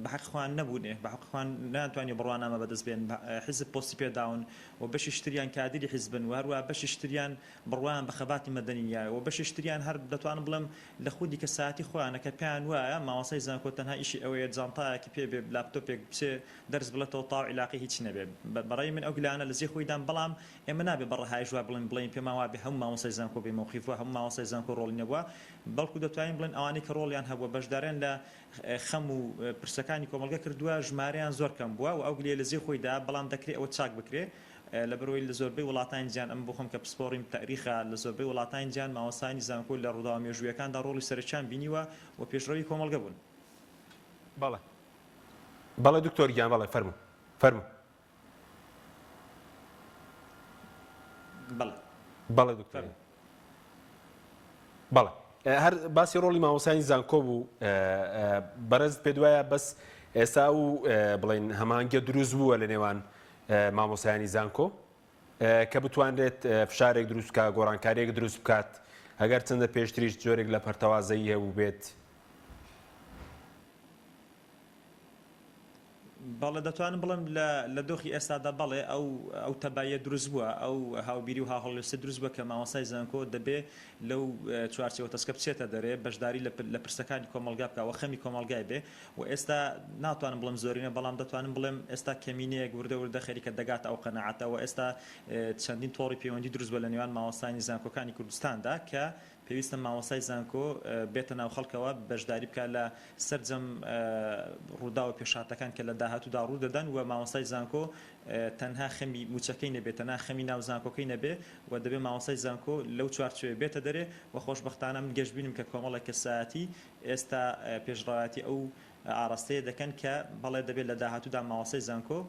بە حەقی خۆیان نەبوونێ بە حەقی خۆیان نەیانتوانیوە بڕوانامە بەدەست بێنن حیزب پۆستی پێداون و بەشیش تریان کادیری حیزبن و هەروەها بەشیش تریان بڕوایان بە خەباتی مەدەنی نییە و بەشیش تریان هەر دەتوانم بڵێم لە خودی کەسایەتی خۆیانە کە پێیان وایە مامۆستای زانکۆ تەنها ئیشی ئەوەیە جانتایەکی پێ بێ لاپتۆپێک بچێ دەرس بڵێتەوە تاو عیلاقەی هیچی نەبێ بەڕای من ئەو گلەیانە لە جێی خۆیدان بەڵام ئێمە نابێ بە ڕەهایش وا بڵێین بڵێین پێمان وابێ هەموو مامۆستای زانکۆ بێ مەوقیف بووە هەموو مامۆستای زانکۆ ڕۆڵی نەبووە بەڵکو دەتوانین بڵێین ئەوانەی کە ڕۆڵیان هەبووە بەشداریان لە خەم و پرسەکانی کۆمەڵگە کردووە ژمارەیان زۆر کەم بووە و ئەو گلەیە لە جێی خۆیدا بەڵام دەکرێ ئەوە چاک بکرێ لەبەرئەوەی لە زۆربەی وڵاتانی جیهان ئەمن بۆ خۆم کە پسپۆڕیم تەئریخە لە زۆربەی وڵاتانی جیهان مامۆستایانی زانکۆ لە ڕووداوە مێژوویەکاندا ڕۆڵی سەرەکیان بینیوە و پێشڕەوی کۆمەڵگە بوون. بەڵێ بەڵێ دکتۆر گیان بەڵێ فەرموو فەرموو. بەڵێ. بەڵێ دکتۆر. بەڵێ هەر باسی ڕۆڵی مامۆستایانی زانکۆ بوو بەڕێزت پێت وایە بەس ئێستا و بڵێن هەمانگە دروست بووە لە نێوان مامۆستایانی زانکۆ کە بتوانرێت فشارێک دروست بکات گۆڕانکاریەک دروست بکات ئەگەر چەندە پێشتریش جۆرێک لە پەرتەوازەیی هەبوو بێت بەڵێ دەتوانم بڵێم لە لە دۆخی ئێستادا بەڵێ ئەو ئەو تەباییە دروست بووە، ئەو هاوبیری و هاوهەڵوێستە دروست بووە کە مامۆستای زانکۆ دەبێ لەو چوارچێوە تەسکە بچێتە دەرێ، بەشداری لە لە پرسەکانی کۆمەڵگا بکا و خەمی کۆمەڵگای بێ و ئێستا ناتوانم بڵێم زۆرینە بەڵام دەتوانم بڵێم ئێستا کەمینەیەک وردە وردە خەریکە دەگاتە ئەو قەناعەتە و ئێستا چەندین تۆڕی پەیوەندی دروست بووە لە نێوان مامۆستایانی زانکۆکانی کوردستاندا کە پێویستە مامۆستای زانکۆ بێتە ناو خەڵکەوە بەشداری بکات لە سەرجەم ڕووداو و پێشهاتەکان کە لە داهاتوودا ڕوو دەدەن و مامۆستای زانکۆ تەنها خەمی مووچەکەی نەبێت، تەنها خەمی ناو زانکۆکەی نەبێ و دەبێ مامۆستای زانکۆ لەو چوارچێوەیە بێتە دەرێ و خۆشبەختانە من گەشبینم کە کۆمەڵێک کەسایەتی ئێستا پێشڕەوایەتی ئەو ئاڕاستەیە دەکەن کە بەڵێ دەبێت لە داهاتوودا مامۆستای زانکۆ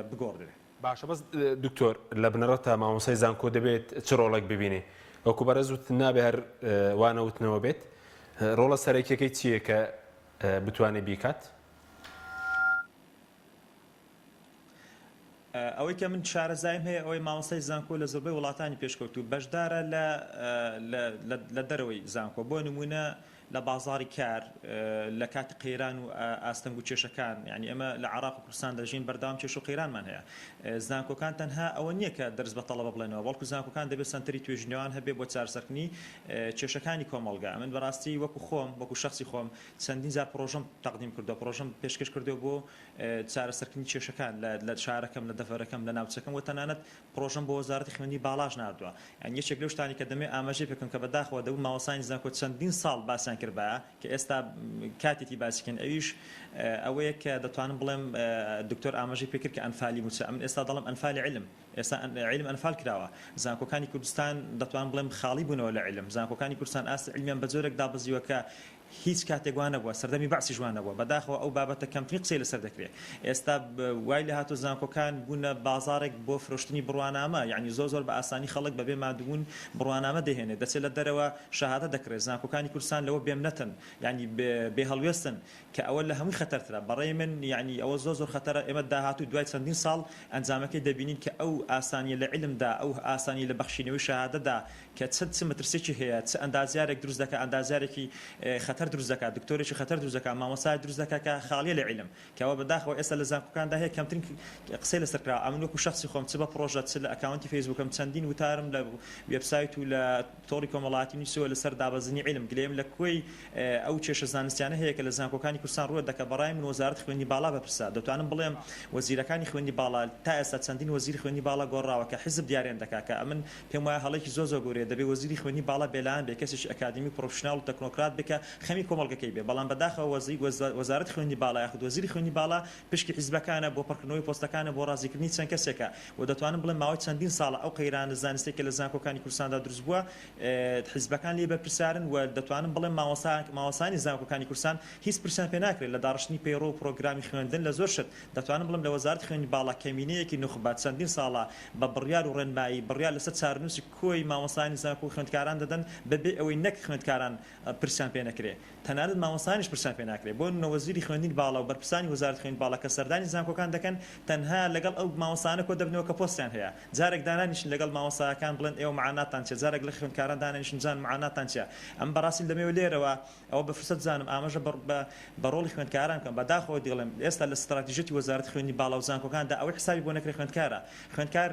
بگۆڕدرێ. باشە بەس دکتۆر لە بنەڕەتا مامۆستای زانکۆ دەبێت چ ڕۆڵێک ببینێ؟ وەکو بەڕێز وتت نابێ هەر وانە وتنەوە بێت ڕۆڵە سەرەکیەکەی چییە کە بتوانێ بیکات؟ ئەوەی کە من شارەزایم هەیە ئەوەی مامۆستای زانکۆ لە زۆربەی وڵاتانی پێشکەوتوو بەشدارە لە لە دەرەوەی زانکۆ بۆ نمونە. لە بازاڕی کار لە کاتی قەیران و ئاستەنگ و کێشەکان یانی ئێمە لە عێراق و کوردستان دەژین بەردەوام کێشە و قەیرانمان هەیە زانکۆکان تەنها ئەوە نییە کە دەرس بە تەڵەبە بڵێنەوە بەڵکو زانکۆکان دەبێت سەنتەری توێژینەوەیان هەبێ بۆ چارەسەرکردنی کێشەکانی کۆمەڵگا من بەڕاستی وەکو خۆم وەکو شەخسی خۆم چەندین جار پڕۆژەم تەقدیم کردووە پڕۆژەم پێشکەش کردووە بۆ چارەسەرکردنی کێشەکان لە شارەکەم لە دەڤەرەکەم لە ناوچەکەم و تەنانەت پڕۆژەم بۆ وەزارەتی خوێندنی باڵاش ناردووە. یانی یەکێک لەو شتانەی کە دەمەوێت ئاماژەی پێ بکەم کە بەداخەوە دەبوو مامۆستایانی زانکۆ چەندین ساڵ باسیان کردبایە کە ئێستا کاتێتی باسی کەین ئەویش ئەوەیە کە دەتوانم بڵێم دکتۆر ئاماژەی پێ کرد کە ئەنفالی مووچە ئەمن ئێستا دەڵێم ئەنفالی عیلم ئێستا عیلم ئەنفال کراوە زانکۆکانی کوردستان دەتوانم بڵێم خاڵی بوونەوە لە عیلم زانکۆکانی کوردستان ئاستی عیلمیان بە جۆرێک دابەزیوە کە هیچ کاتێک وا نەبووە، سەردەمی بەعسیش وا نەبووە، بەداخەوە ئەو بابەتە کەمترین قسەی لەسەر دەکرێت. ئێستا وای لێهاتووە زانکۆکان بوونە بازاڕێک بۆ فرۆشتنی بڕوانامە، یەعنی زۆر زۆر بە ئاسانی خەڵک بەبێ ماندووبوون بڕوانامە دەهێنێت، دەچێت لە دەرەوە شەهادە دەکڕێت، زانکۆکانی کوردستان لەوە بێمنەتن، یەعنی بێ هەڵوێستن، کە ئەوە لە هەمووی خەتەرترە. بەڕەی من یەعنی ئەوە زۆر زۆر خەتەرە، ئێمە داهاتوو دوای چەندین ساڵ ئەنجامەکەی دەبینین کە ئەو ئاسانییە لە عیلمدا، ئەو ئاسانییە لە بەخشینەوەی شەهادەدا، کە چ چ مەترسیەکی هەیە، چ ئەندازیارێک دروست دەکا، ئەندازیارێکی خەتەر دروست دەکا، دکتۆرێکی خەتەر دروست دەکا، مامۆستایەک دروست دەکا کە خاڵیە لە عیلم، کە ئەوە بەداخەوە ئێستا لە زانکۆکاندا هەیە کەمترین قسەی لەسەر کراوە، ئەمن وەکو شەخسی خۆم چ بە پڕۆژە چ لە account ی فەیسبوکم چەندین وتارم لە وێبسایت و لە تۆڕی کۆمەڵایەتی نووسیوە لەسەر دابەزینی عیلم، گلەییم لە کۆی ئەو کێشە زانستیانە هەیە کە لە زانکۆکانی کوردستان ڕووە دەکا، بەڕای من وەزارەتی خوێندنی باڵا بەرپرسە، دەتوانم بڵێم وەزیرەکانی خوێندنی باڵا تا ئێستا چەندین وەزیری خوێندنی باڵا گۆڕاوە کە حیزب دیاریان دەکا کە ئەمن پێم وایە هەڵەیەکی زۆر زۆر گەورەیە، دەبێ وەزیری خوێندنی باڵا بێلایەن بێ، کەسێکی ئەکادیمی و پڕۆفیشناڵ و تەکنۆکرات بێ کە خەمی کۆمەڵگەکەی بێ، بەڵام بەداخەوە وەزارەتی خوێندنی باڵا یاخود وەزیری خوێندنی باڵا پشکی حیزبەکانە بۆ پڕکردنەوەی پۆستەکانە بۆ ڕازیکردنی چەند کەسێکە و دەتوانم بڵێم ماوەی چەندین ساڵە ئەو قەیرانە زانستیەی کە لە زانکۆکانی کوردستاندا دروست بووە حیزبەکان لێی بەرپرسیارن و دەتوانم بڵێم مامۆستایانی زانکۆکانی کوردستان هیچ پرسیان پێ ناکرێت لە داڕشتنی پەیڕەو و پڕۆگرامی خوێندن لە زۆر شت دەتوانم بڵێم لە وەزارەتی خوێندنی باڵا کەمینەیەکی نوخبە چەندین ساڵە بە بڕیار و ڕێنمایی بڕیار لەسەر چارەنووسی کۆی مامۆستایانی زانکۆ و خوێندکاران دەدەن بەبێ ئەوەی نەک خوێندکاران پرسیان پێ نەکرێ تەنانەت مامۆستایانیش پرسیان پێ ناکرێ بۆ نمونە وەزیری خوێندنی باڵا و بەرپرسانی وەزارەتی خوێندنی باڵا کە سەردانی زانکۆکان دەکەن تەنها لەگەڵ ئەو مامۆستایانە کۆ دەبنەوە کە پۆستیان هەیە جارێک دانانیشن لەگەڵ مامۆستایەکان بڵێن ئێوە معاناتتان چیە جارێک لە خوێندکاران دانانیشن بزانن معاناتتان چیە ئەم بەڕاستی دەمەوێ لێرەوە ئەوە بە فرسەت بزانم ئاماژە بە بە بە ڕۆڵی خوێندکاران بکەم، بە داخەوە دیڵێم ئێستا لە ستراتیژیەتی وەزارەتی خوێندنی باڵا و زانکۆکاندا ئەوەی حسابی بۆ نەکرێ خوێندکارە. خوێندکار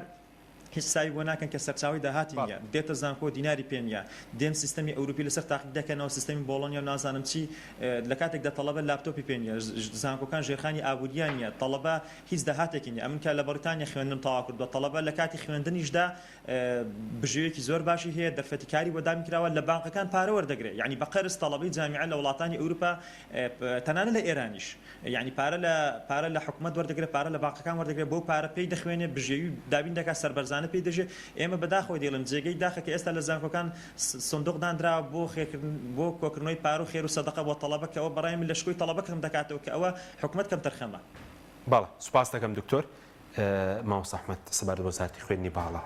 هیچ حسابی بۆ ناکەن کە سەرچاوەی داهاتی نییە، دێتە زانکۆ دیناری پێ نییە، دێن سیستەمی ئەوروپی لەسەر تاقی دەکەنەوە، سیستەمی بۆڵۆنیا و نازانم چی، لە کاتێکدا تەڵەبە لاپتۆپی پێ نییە، زانکۆکان ژێرخانی ئابوورییان نییە، تەڵەبە هیچ داهاتێکی نییە. ئەمن کە لە بەڕیتانیا خوێندنم تەواو کردووە، تەڵەبە لە کاتی خوێندنیشدا بژێویەکی زۆر باشی هەیە، دەرفەتی کاری بۆ دابین کراوە، لە بانقەکان پارە وەردەگرێ، یەعنی بە قەرز تەڵەبەی جامیعە لە وڵاتانی ئەوروپا تەنانەت لە ئێرانیش یەعنی پارە لە پارە لە حکومەت وەردەگرێ، پارە لە بانقەکان وەردەگرێ، بەو پارە پێی دەخوێنێ، بژێوی دابین دەکات، سەربەرزانە پێی دەژێ، ئێمە بەداخەوە دەیڵێم جێگەی داخە کە ئێستا لە زانکۆکان سندوق دانراوە بۆ خێرکردن بۆ کۆکردنەوەی پارە و خێر و سەدەقە بۆ تەڵەبە کە ئەوە بەڕای من لە شکۆی تەڵەبە کەم دەکاتەوە کە ئەوە حکومەت کەمتەرخەمە. بەڵێ سوپاست دەکەم دکتۆر. مامۆستا ئەحمەد سەبارەت بە وەزارەتی خوێندنی باڵا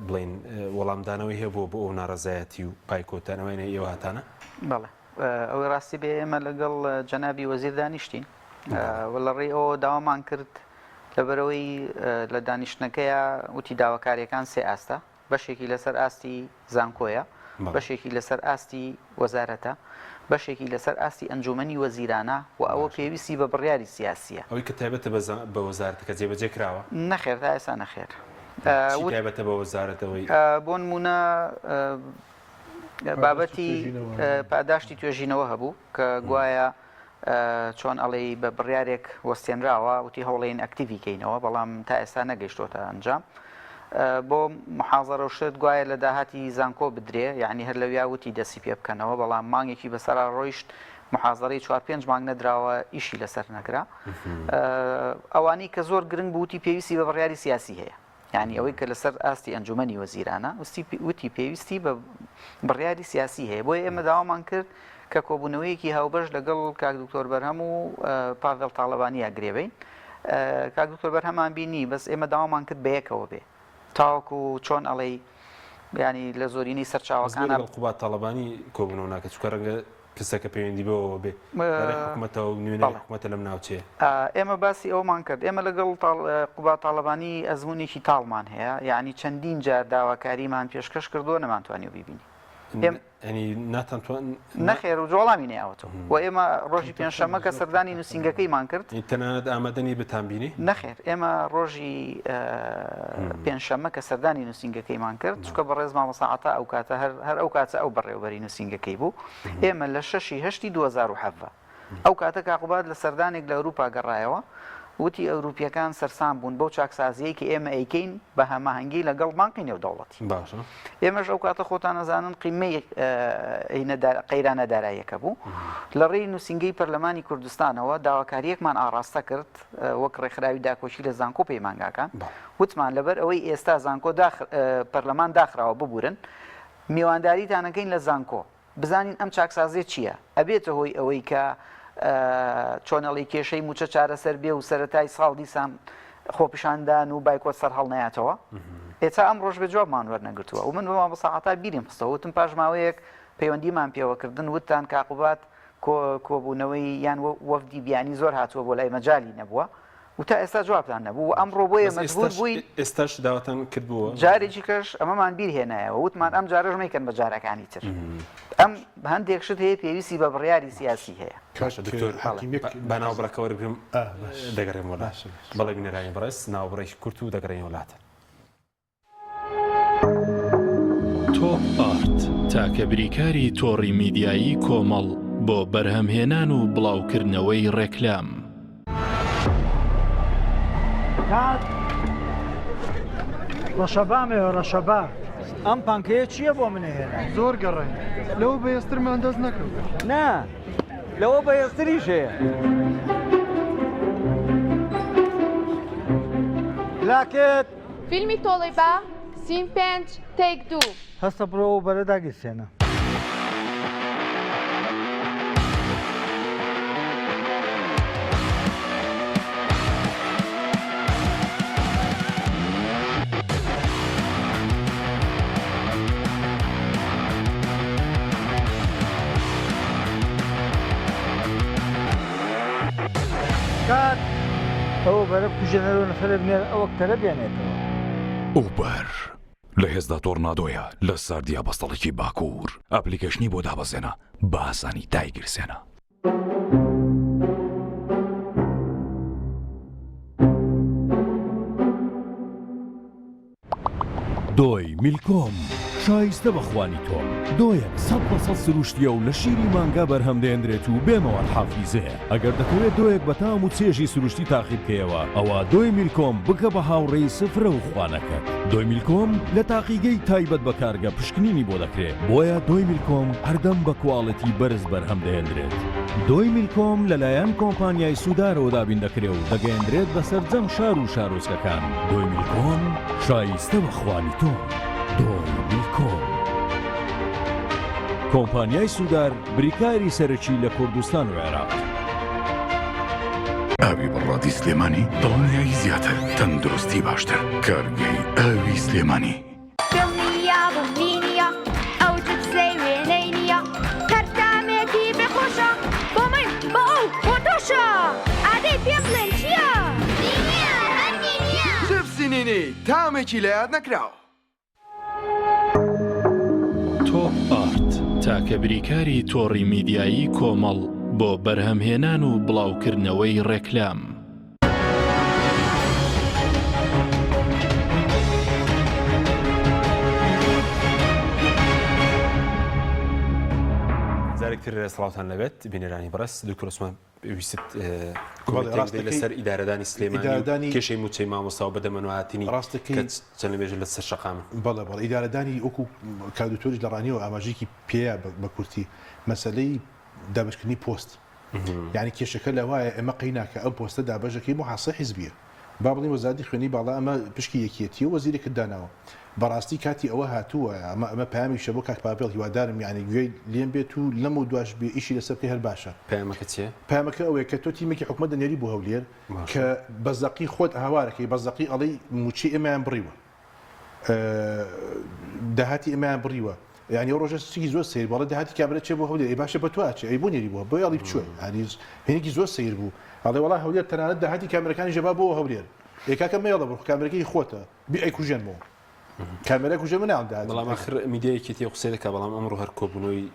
بڵێن وەڵامدانەوەی هەبووە بۆ ئەو ناڕەزایەتی و بایکۆتە ئەوانەی ئێوە هاتانە؟ بەڵێ ئەوەی ڕاستی بێ ئێمە لەگەڵ جەنابی وەزیر دانیشتین و لە ڕێی ئەوە داوامان کرد لەبەرەوەی لە دانیشتنەکەیا وتی داواکاریەکان سێ ئاستە بەشێکی لەسەر ئاستی زانکۆیە، بەشێکی لەسەر ئاستی وەزارەتە، بەشێکی لەسەر ئاستی ئەنجوومەنی وەزیرانە و ئەوە پێویستی بە بڕیاری سیاسییە. ئەوەی کە تایبەتە بە وەزارەتەکە جێبەجێ کراوە؟ نەخێر، تا ئێستا نەخێر. چی تایبەتە بە وەزارەت ئەوەی؟ بۆ نموونە بابەتی پاداشتی توێژینەوە هەبوو کە گوایە چۆن ئەڵێی بە بڕیارێک وەستێنراوە وتی هەوڵێین ئەکتیڤی کەینەوە بەڵام تا ئێستا نەگەیشتۆتە ئەنجام بۆ محازەرە و شت گوایە لە داهاتی زانکۆ بدرێ یعنی هەر لەویا وتی دەستی پێ بکەنەوە بەڵام مانگێکی بەسەرا ڕۆیشت محازەرەی چوار پێنج مانگ نەدراوە ئیشی لەسەر نەکرا ئەوانەی کە زۆر گرنگ بووتی پێویستی بە بڕیاری سیاسی هەیە یانی ئەوەی کە لەسەر ئاستی ئەنجومەنی وەزیرانە وتی پێویستی بە بڕیاری سیاسی هەیە بۆیە ئێمە داوامان کرد کە کۆبوونەوەیەکی هاوبەش لەگەڵ کاک دکتۆر بەرهەم و پاڤێڵ تاڵەبانیا گرێبین کاک دکتۆر بەرهەمان بینی بەس ئێمە داوامان کرد بەیەکەوە بێ تاوەکو چۆن ئەڵێی ینی لە زۆرینەی سەرچاوەکان قوباد تاڵەبانی کۆبوونەوە ناکە چونکە ڕەنگە پرسەکە پەیوەندی بەوەوە بێ لە ڕێی حکومەتەوە و نوێنەری حکومەتە لەم ناوچەیە. ئێمە باسی ئەوەمان کرد، ئێمە لەگەڵ قوباد تاڵەبانی ئەزموونێکی تاڵمان هەیە، یەعنی چەندین جار داواکاریمان پێشکەش کردووە نەمانتوانیوە بیبینین. ینی ناتانتوان نەخێر و وەڵامی نەیاوەتەوە و ئێمە ڕۆژی پێنجشەممە کە سەردانی نووسینگەکەیمان کرد تەنانەت ئامادەنی بتانبینی؟ نەخێر ئێمە ڕۆژی پێنجشەممە کە سەردانی نووسینگەکەیمان کرد چونکە بەڕێز مامۆستا عەتا ئەو کاتە هەر ئەو کاتە ئەو بەڕێوەبەری نووسینگەکەی بوو ئێمە لە شەشی هەشتی 2017 ئەو کاتە کاک قوباد لە سەردانێک لە ئەوروپا گەڕایەوە، وتی ئەوروپییەکان سەرسام بوون بەو چاکسازییەی کە ئێمە ئەیکەین بە هەماهەنگی لەگەڵ بانقی نێودەوڵەتی. باشە. ئێمەش ئەو کاتە خۆتان ئەزانن قیمەی قەیرانە داراییەکە بوو. لە ڕێی نووسینگەی پەرلەمانی کوردستانەوە داواکارییەکمان ئاڕاستە کرد وەک ڕێکخراوی داکۆکی لە زانکۆ و پەیمانگاکان. وتمان لەبەر ئەوەی ئێستا زانکۆ پەرلەمان داخراوە ببورن میوانداریتان ئەکەین لە زانکۆ. بزانین ئەم چاکسازیە چیە ئەبێتە هۆی ئەوەی کە چۆنەڵی کێشەی موچە چارەسەر بێ و سەرەتای ساڵ دیسان خۆپیشاندان و بایکۆت سەر هەڵنەیاتەوە ئێتا ئەم ڕۆژ بێ جوابمان وەرنەگرتووە و من بە مامۆستا عەتا بیریم خستەوە وتم پاش ماوەیەک پەیوەندیمان پێوەکردن وتتان کاقوبات کۆبوونەوەی یان وەفدی بیانی زۆر هاتووە بۆ لای مەجالی نەبووە و تا ئێستا جوابتان نەبوو و ئەمڕۆ بۆیە بەس مەجبوور ئێستاش بووین ئێستاش داواتان کردبووە؟ جارێکی کەش ئەمەمان بیر هێنایەوە وتمان ئەم جارەش مەیکەن بە جارەکانی تر ئەم هەندێک شت هەیە پێویستی بە بڕیاری سیاسی هەیە. باشە کاک دکتۆر حەکیم یەک با ناوبڕەکە وەربگرم ئا باش دەگەڕێمەوە لات باشە باشە. بەڵێ بینەرانی بەڕێز ناوبڕێکی کورت و دەگەڕێینەوە لاتان. تۆپ ئارت تاکە بریکاری تۆڕی میدیایی کۆمەڵ بۆ بەرهەمهێنان و بڵاوکردنەوەی ڕێکلام. کاک ڕەشەبامەوە ڕەشەبا ئەم پانکەیە چییە بۆ منە هێنا زۆر گەڕێن لەوە بەهێزترمان دەست نەکەوت نا لەوە بەهێزتریش هەیە لاکت فیلمی تۆڵەی با، سین پێنج، تەیک دوو. هەستە بڕۆ ئەو بەرە داگیرسێنە. کات ئەوە بەرە بکوژێنەرەوە نەفەرێ بنێرە ئەو ئەکتەرە بێنێتەوە. ئوبەر لە هێزدا تۆرنادۆیە لە ساردیا بەستەڵەکی باکوور ئەپلیکەیشنی بۆ دابەزێنە بە ئاسانی دایگیرسێنە. دۆی میلکۆم شایستە بە خوانی تۆم. دۆیەک 100% سروشتییە و لە شیری مانگا بەرهەم دەهێنرێت و بێ مەواد حافیزەیە. ئەگەر دەتەوێت دۆیەک بە تام و چێژی سروشتی تاقی بکەیەوە، ئەوا دۆی میلکۆم بکە بە هاوڕێی سفرە و خوانەکەت. دۆی میلکۆم لە تاقیگەی تایبەت بە کارگە پشکنینی بۆ دەکرێ، بۆیە دۆی میلکۆم هەردەم بە کواڵێتی بەرز بەرهەم دەهێنرێت. دۆی میلکۆم لەلایەن کۆمپانیای سودارەوە دابین دەکرێ و دەگەیەندرێت بە سەرجەم شار و شارۆچکەکان. دۆی میلکۆم شایستە بە خوانی تۆ. دۆی میلکۆم. کۆمپانیای سودار بریکاری سەرەکی لە کوردستان و عێراق. ئاوی بەڕادی سلێمانی دڵنیایی زیاتر، تەندروستی باشتر. کارگەی ئاوی سلێمانی. دڵنیا بم لینیە ئەو جپسەی وێنەی نییە هەر تامێکی بێ خۆشە بۆ من بۆ ئەو بۆ تۆشە ئادەی پێم بڵێن چییە؟ نینیە هەر نینیە. جپسی نینی تامێکی لەیاد نەکراو. تۆپ ئارت تاکە بریکاری تۆڕی میدیایی کۆمەڵ بۆ بەرهەمهێنان و بڵاوکردنەوەی ڕێکلام. جارێکتر سڵاوتان لەبێت بینەرانی بەڕێز دکتۆر عوسمان ویست کۆمێنتێک بدەیت لەسەر ئیدارەدانی سلێمانی و کێشەی مووچەی مامۆستا و بەدەمەنوهاتنی کە چەند لەمێژە لەسەر شەقامن. بەڵێ بەڵێ ئیدارەدانی وەکو کاک دکتۆریش لە ڕانیەوە ئاماژەیەکی پێیە بە کورتی مەسەلەی دابەشکردنی پۆست یانی کێشەکە لەوایە ئێمە قەیناکە ئەم پۆستە دابەشەکەی موحاسەی حیزبیە با بڵێین وەزارەتی خوێندنی باڵا ئەمە پشکی یەکیەتیە و وەزیرێکت داناوە بەڕاستی کاتی ئەوە هاتووە ئەمە ئەمە پەیامیشە بۆ کاک پاڤێڵ هیوادارم یانی گوێی لێم بێت و لەمەو دواش بێ ئیشی لەسەر بکەی هەر باشە. پەیامەکە چیە؟ پەیامەکە ئەوەیە کە تۆ تیمێکی حکومەت دەنێری بۆ هەولێر کە بە زەقی خۆت هاوارەکەی بە زەقی ئەڵێی مووچەی ئێمەیان بڕیوە داهاتی ئێمەیان بڕیوە یانی ئەو ڕۆژە شتێکی زۆر سەیر بوو ئەڵێ داهاتی کابرا چێ بۆ هەولێر ئەی باشە بە تۆ ئەچێ ئەی بۆ نێری بۆ بۆی ئەڵی بچووە یانی هینێکی زۆر سەیر بوو ئەڵێ وەڵا هەولێر تەنانەت داهاتی کامێرەکانیش ئەبا بۆ هەولێر ئێ کاکە مەیەڵە بڕ کامێرەکەی خۆتە بی ئەیکوژێنمەوە. کامێرای کوژێنەوە ناڵێم داهاتی. بەڵام ئاخر میدیای یەکێتی ئەو قسەیە دەکات، بەڵام ئەمڕۆ هەر کۆبوونەوەی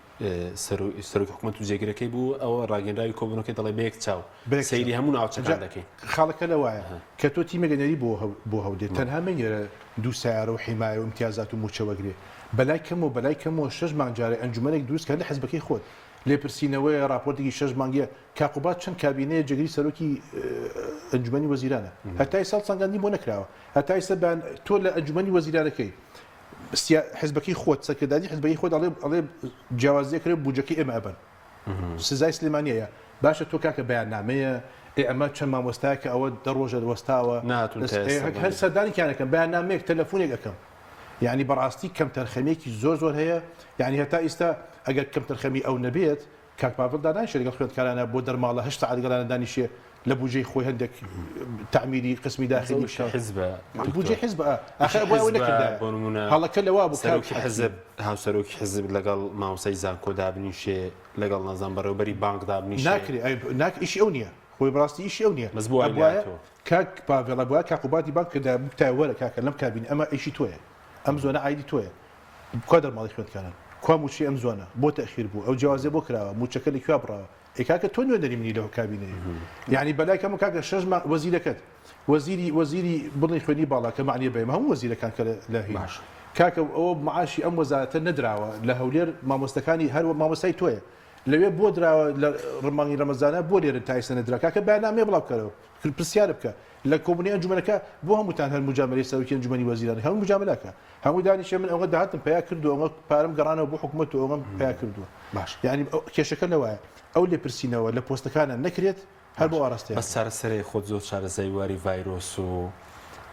سەرۆکی حکومەت و جێگرەکەی بوو، ئەوە ڕاگەیەنراوی کۆبوونەوەکەی دەڵێ بە یەک چاو سەیری هەموو ناوچەکان دەکەین. خاڵەکە لەوایە کە تۆ تیمێک ئەنێری بۆ هەولێر تەنها مەنێرە دوو سەیارە و حیمایە و ئیمتیازات و مووچە وەگرێ، بەلای کەمەوە بەلای کەمەوە شەش مانگ جارێ ئەنجومەنێک دروست کە هەر لە حزبەکەی خۆت لێپرسینەوەیە ڕاپۆرتێکی شەش مانگیە کاک قوباد چەند کابینەیە جێگری سەرۆکی ئەنجومەنی وەزیرانە هەتا ئێستا هەڵسەنگاندنی بۆ نەکراوە هەتا ئێستا بەیان تۆ لە ئەنجومەنی وەزیرانەکەی سیا حزبەکەی خۆت سەرکردایەتی حزبەکەی خۆت ئەڵێ ئەڵێ جیاوازیە کرێ بودجەکەی ئێمە ئەبەن سزای سلێمانیەیە باشە تۆ کاکە بەیاننامەیە ئێ ئەمە چەند مامۆستایە کە ئەوە دە ڕۆژە وەستاوە ناتون تا ئێستا هەر سەردانێکیان ئەکەم بەیاننامەیەک تەلەفونێک ئەکەم یعنی بەڕاستی کەمتەرخەمیەکی زۆر زۆر هەیە یعنی هەتا ئیستا ئەگەر کەمتەرخەمی ئەو نەبێت کاک پاڤڵ دانانیشێ لەگەڵ خوێندکارانە بۆ دەرماڵە هەشت سەعات لەگەڵیانە دانیشێ لە بوجەی خۆی هەندێک تەعمیری قسمی داخلی بکا. حزبە بوجەی حزبە ئاخر ئەبوایە ئەوەی نەکردایە. بۆ نمونە هەڵەکە لەوە بوو کاک سەرۆکی حزب هاوسەرۆکی حزب لەگەڵ مامۆستای زانکۆ دابنیشێ لەگەڵ نازانم بەڕێوەبەری بانک دابنیشێ. ناکرێ ئەی ناک ئیشی ئەو نییە خۆی بەڕاستی ئیشی ئەو نییە. بەس بۆ وای ئەبوایە لێهاتووە. کاک پاڤێڵ ئەبوایە کاک قوبادی بانگ کردایە بگوتایە وەرە کاکە لەم کابینە ئەمە ئیشی تۆیە ئەم زۆنە عایدی تۆیە کوا دەرماڵەی خوێندکاران؟ کوا مووچەی ئەم زوانە؟ بۆ تەئخیر بوو؟ ئەو جیاوازیە بۆ کراوە؟ مووچەکە لە کوێ بڕاوە؟ ئێ کاکە تۆ نوێنەری منی لەو کابینەیە یانی بەلای کەمەوە کاکە شەش مانگ وەزیرەکەت وەزیری وەزیری بڵێن خوێندنی باڵا کە مەعنیە بە ئێمە هەموو وەزیرەکان کە لە هین باشە. کاکە ئەوە معاشی ئەم وەزارەتە نەدراوە لە هەولێر مامۆستەکانی هەر مامۆستای تۆیە لەوێ بۆ دراوە لە مانگی ڕەمەزانە بۆ لێرە تا ئێستا نەدرا کاکە بەیاننامەیە بڵاو بکەرەوە پرسیار بکە لە کۆبوونەوەی ئەنجومەنەکە بۆ هەمووتان هەر موجامەلەی سەرۆکی ئەنجومەنی وەزیران هەموو موجامەلەکە هەموو دانیشێ من ئەوەنە داهاتم پەیا کردووە ئەوەنە پارەم گەڕانەوە بۆ حکومەت و ئەوەم پەیا کردووە باش یعنی کێشەکە لەوایە ئەو لێپرسینەوە لە پۆستەکانە نەکرێت هەر بۆ ئاراستەیە بەس چارەسەرەی خۆت زۆر شارەزای واری ڤایرۆس و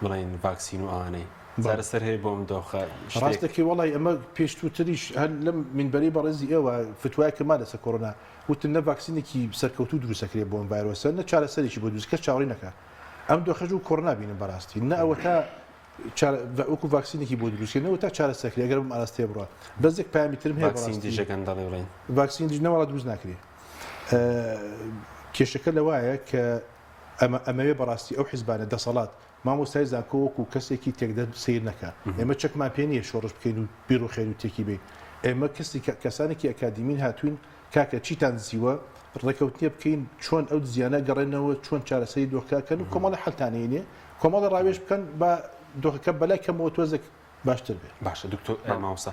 بڵێن ڤاکسین و ئەوانەی چارەسەر هەیە بۆ ئەم دۆخە شتێک ڕاست دەکەی وەڵای ئەمە پێشتووتریش هەر لەم مینبەرەی بەڕێزی ئێوە فتوایەکە ما لەسەر کۆرۆنا وتم نە ڤاکسینێکی سەرکەوتوو دروست ئەکرێ بۆ ئەم ڤایرۆسە نە چارەسەرێکی بۆ دروست کەس چاوەڕێی نەکا ئەم دۆخەش وەک کۆرۆنا بینم بەڕاستی نە ئەوەتا وەکو ڤاکسینێکی بۆ دروست کرد نەوە تا چارەسەر کرێ ئەگەر بەم ئاراستەیە بڕوا بەس یەک پەیامی ترم هەیە ڤاکسین بەڕاستی دژە گەندەڵی بڵێین. ڤاکسین دژ نەوەڵا دروست ناکرێ کێشەکە لەوایە کە ئەمە ئەمەوێ بەڕاستی ئەو حزبانە دەسەڵات مامۆستای زانکۆ وەکو کەسێکی تێکدەر سەیر نەکا ئێمە چەکمان پێ نییە شۆڕش بکەین و بیڕوخێن و تێکی بین ئێمە کەسی کەسانێکی ئەکادیمین هاتوین کاکە چیتان دزیوە ڕێکەوتنیە بکەین چۆن ئەو دزیانە گەڕێنەوە چۆن چارەسەری دۆخەکە کەن و کۆمەڵی حەلتان هێنێ کۆمەڵی ڕاوێژ بکەن با دۆخەکە بەلای کەمەوە تۆزێک باشتر بێ. باشە دکتۆر مامۆستا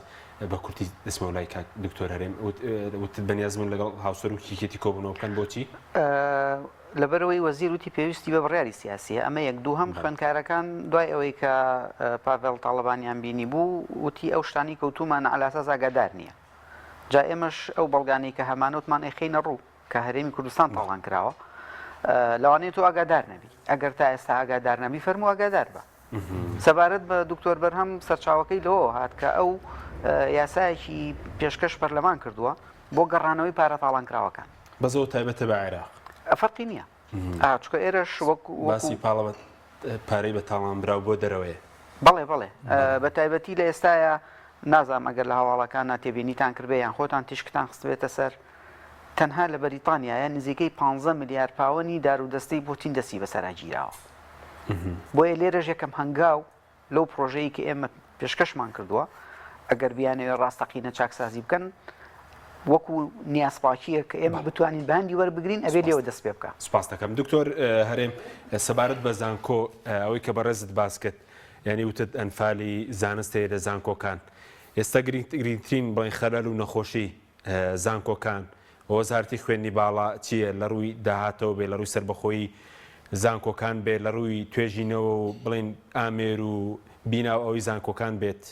بە کورتی دەچمەوە لای کاک دکتۆر هەرێم وتت بەنیاز بوون لەگەڵ هاوسەرۆکی یەکێتی کۆبوونەوە بکەن بۆچی؟ لەبەرئەوەی وەزیر وتی پێویستی بە بڕیاری سیاسیە ئەمە یەک دووهەم خوێندکارەکان دوای ئەوەی کە پاڤێڵ تاڵەبانیان بینی بوو وتی ئەو شتانەی کەوتوومانە عەلاساس ئاگادار نییە جا ئێمەش ئەو بەڵگانەی کە هەمانە وتمان ئەیخەینە ڕوو کە هەرێمی کوردستان تاڵان کراوە لەوانەیە تۆ ئاگادار نەبی ئەگەر تا ئێستا ئاگادار نەبی فەرموو ئاگادار بە سەبارەت بە دکتۆر بەرهەم سەرچاوەکەی لەوەوە هات کە ئەو یاسایەکی پێشکەش پەرلەمان کردووە بۆ گەڕانەوەی پارە تاڵانکراوەکان. بەس ئەوە تایبەتە بە عێراق. فەرقی نییە چونکە ئێرەش وەک باسی پاڵە پارەی بە تاڵان براو بۆ دەرەوەیە. بەڵێ بەڵێ بە تایبەتی لە ئێستایا نازانم ئەگەر لە هەواڵەکانا تێبینیتان کردبێ یان خۆتان تیشکتان خستبێتە سەر تەنها لە بەریتانیایە نزیکەی 15 ملیار پاوەنی دارودەستەی پوتین دەستی بەسەرا گیراوە بۆیە لێرەش یەکەم هەنگاو لەو پرۆژەیە کە ئێمە پێشکەشمان کردووە ئەگەر بیانەوێ ڕاستەقینە چاکسازی بکەن وەکو نیازپاکییە کە ئێمە بتوانین بە هەندی وەربگرین ئەبێ لێوە دەست پێ بکا. سپاست دەکەم دکتۆر هەرێم سەبارەت بە زانکۆ ئەوەی کە بەڕێزت باس کرد یانی وتت ئەنفالی زانست هەیە لە زانکۆکان ئێستا گرنگترین بڵێن خەلەل و نەخۆشی زانکۆکان وەزارەتی خوێندنی باڵا چییە لە ڕووی داهاتەوە بێ لە ڕووی سەربەخۆیی زانکۆکان بێ لە ڕووی توێژینەوە و بڵێن ئامێر و بینا و ئەوەی زانکۆکان بێت؟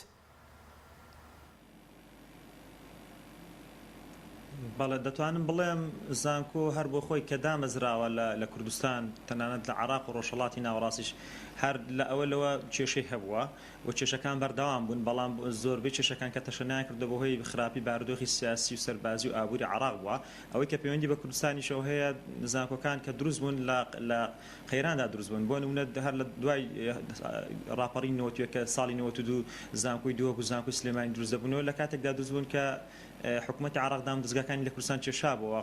بەڵێ دەتوانم بڵێم زانکۆ هەر بۆ خۆی کە دامەزراوە لە کوردستان تەنانەت لە عێراق و ڕۆژهەڵاتی ناوەڕاستیش هەر لە ئەوەلەوە کێشەی هەبووە و کێشەکان بەردەوام بوون، بەڵام زۆربەی کێشەکان کە تەشەنایان کردووە بەهۆی خراپی بارودۆخی سیاسی و سەربازی و ئابووری عێراق بووە. ئەوەی کە پەیوەندی بە کوردستانیشەوە هەیە، زانکۆکان کە دروست بوون لە لە قەیراندا دروست بوون. بۆ نموونە هەر لە دوای ڕاپەڕینی 91 کە ساڵی 92 زانکۆی دهۆک و زانکۆی سلێمانی دروست دەبوونەوە، لە کاتێکدا دروست بوون کە. حکومەتی عێراق دامودەزگاکانی لە کوردستان کێشابۆوە،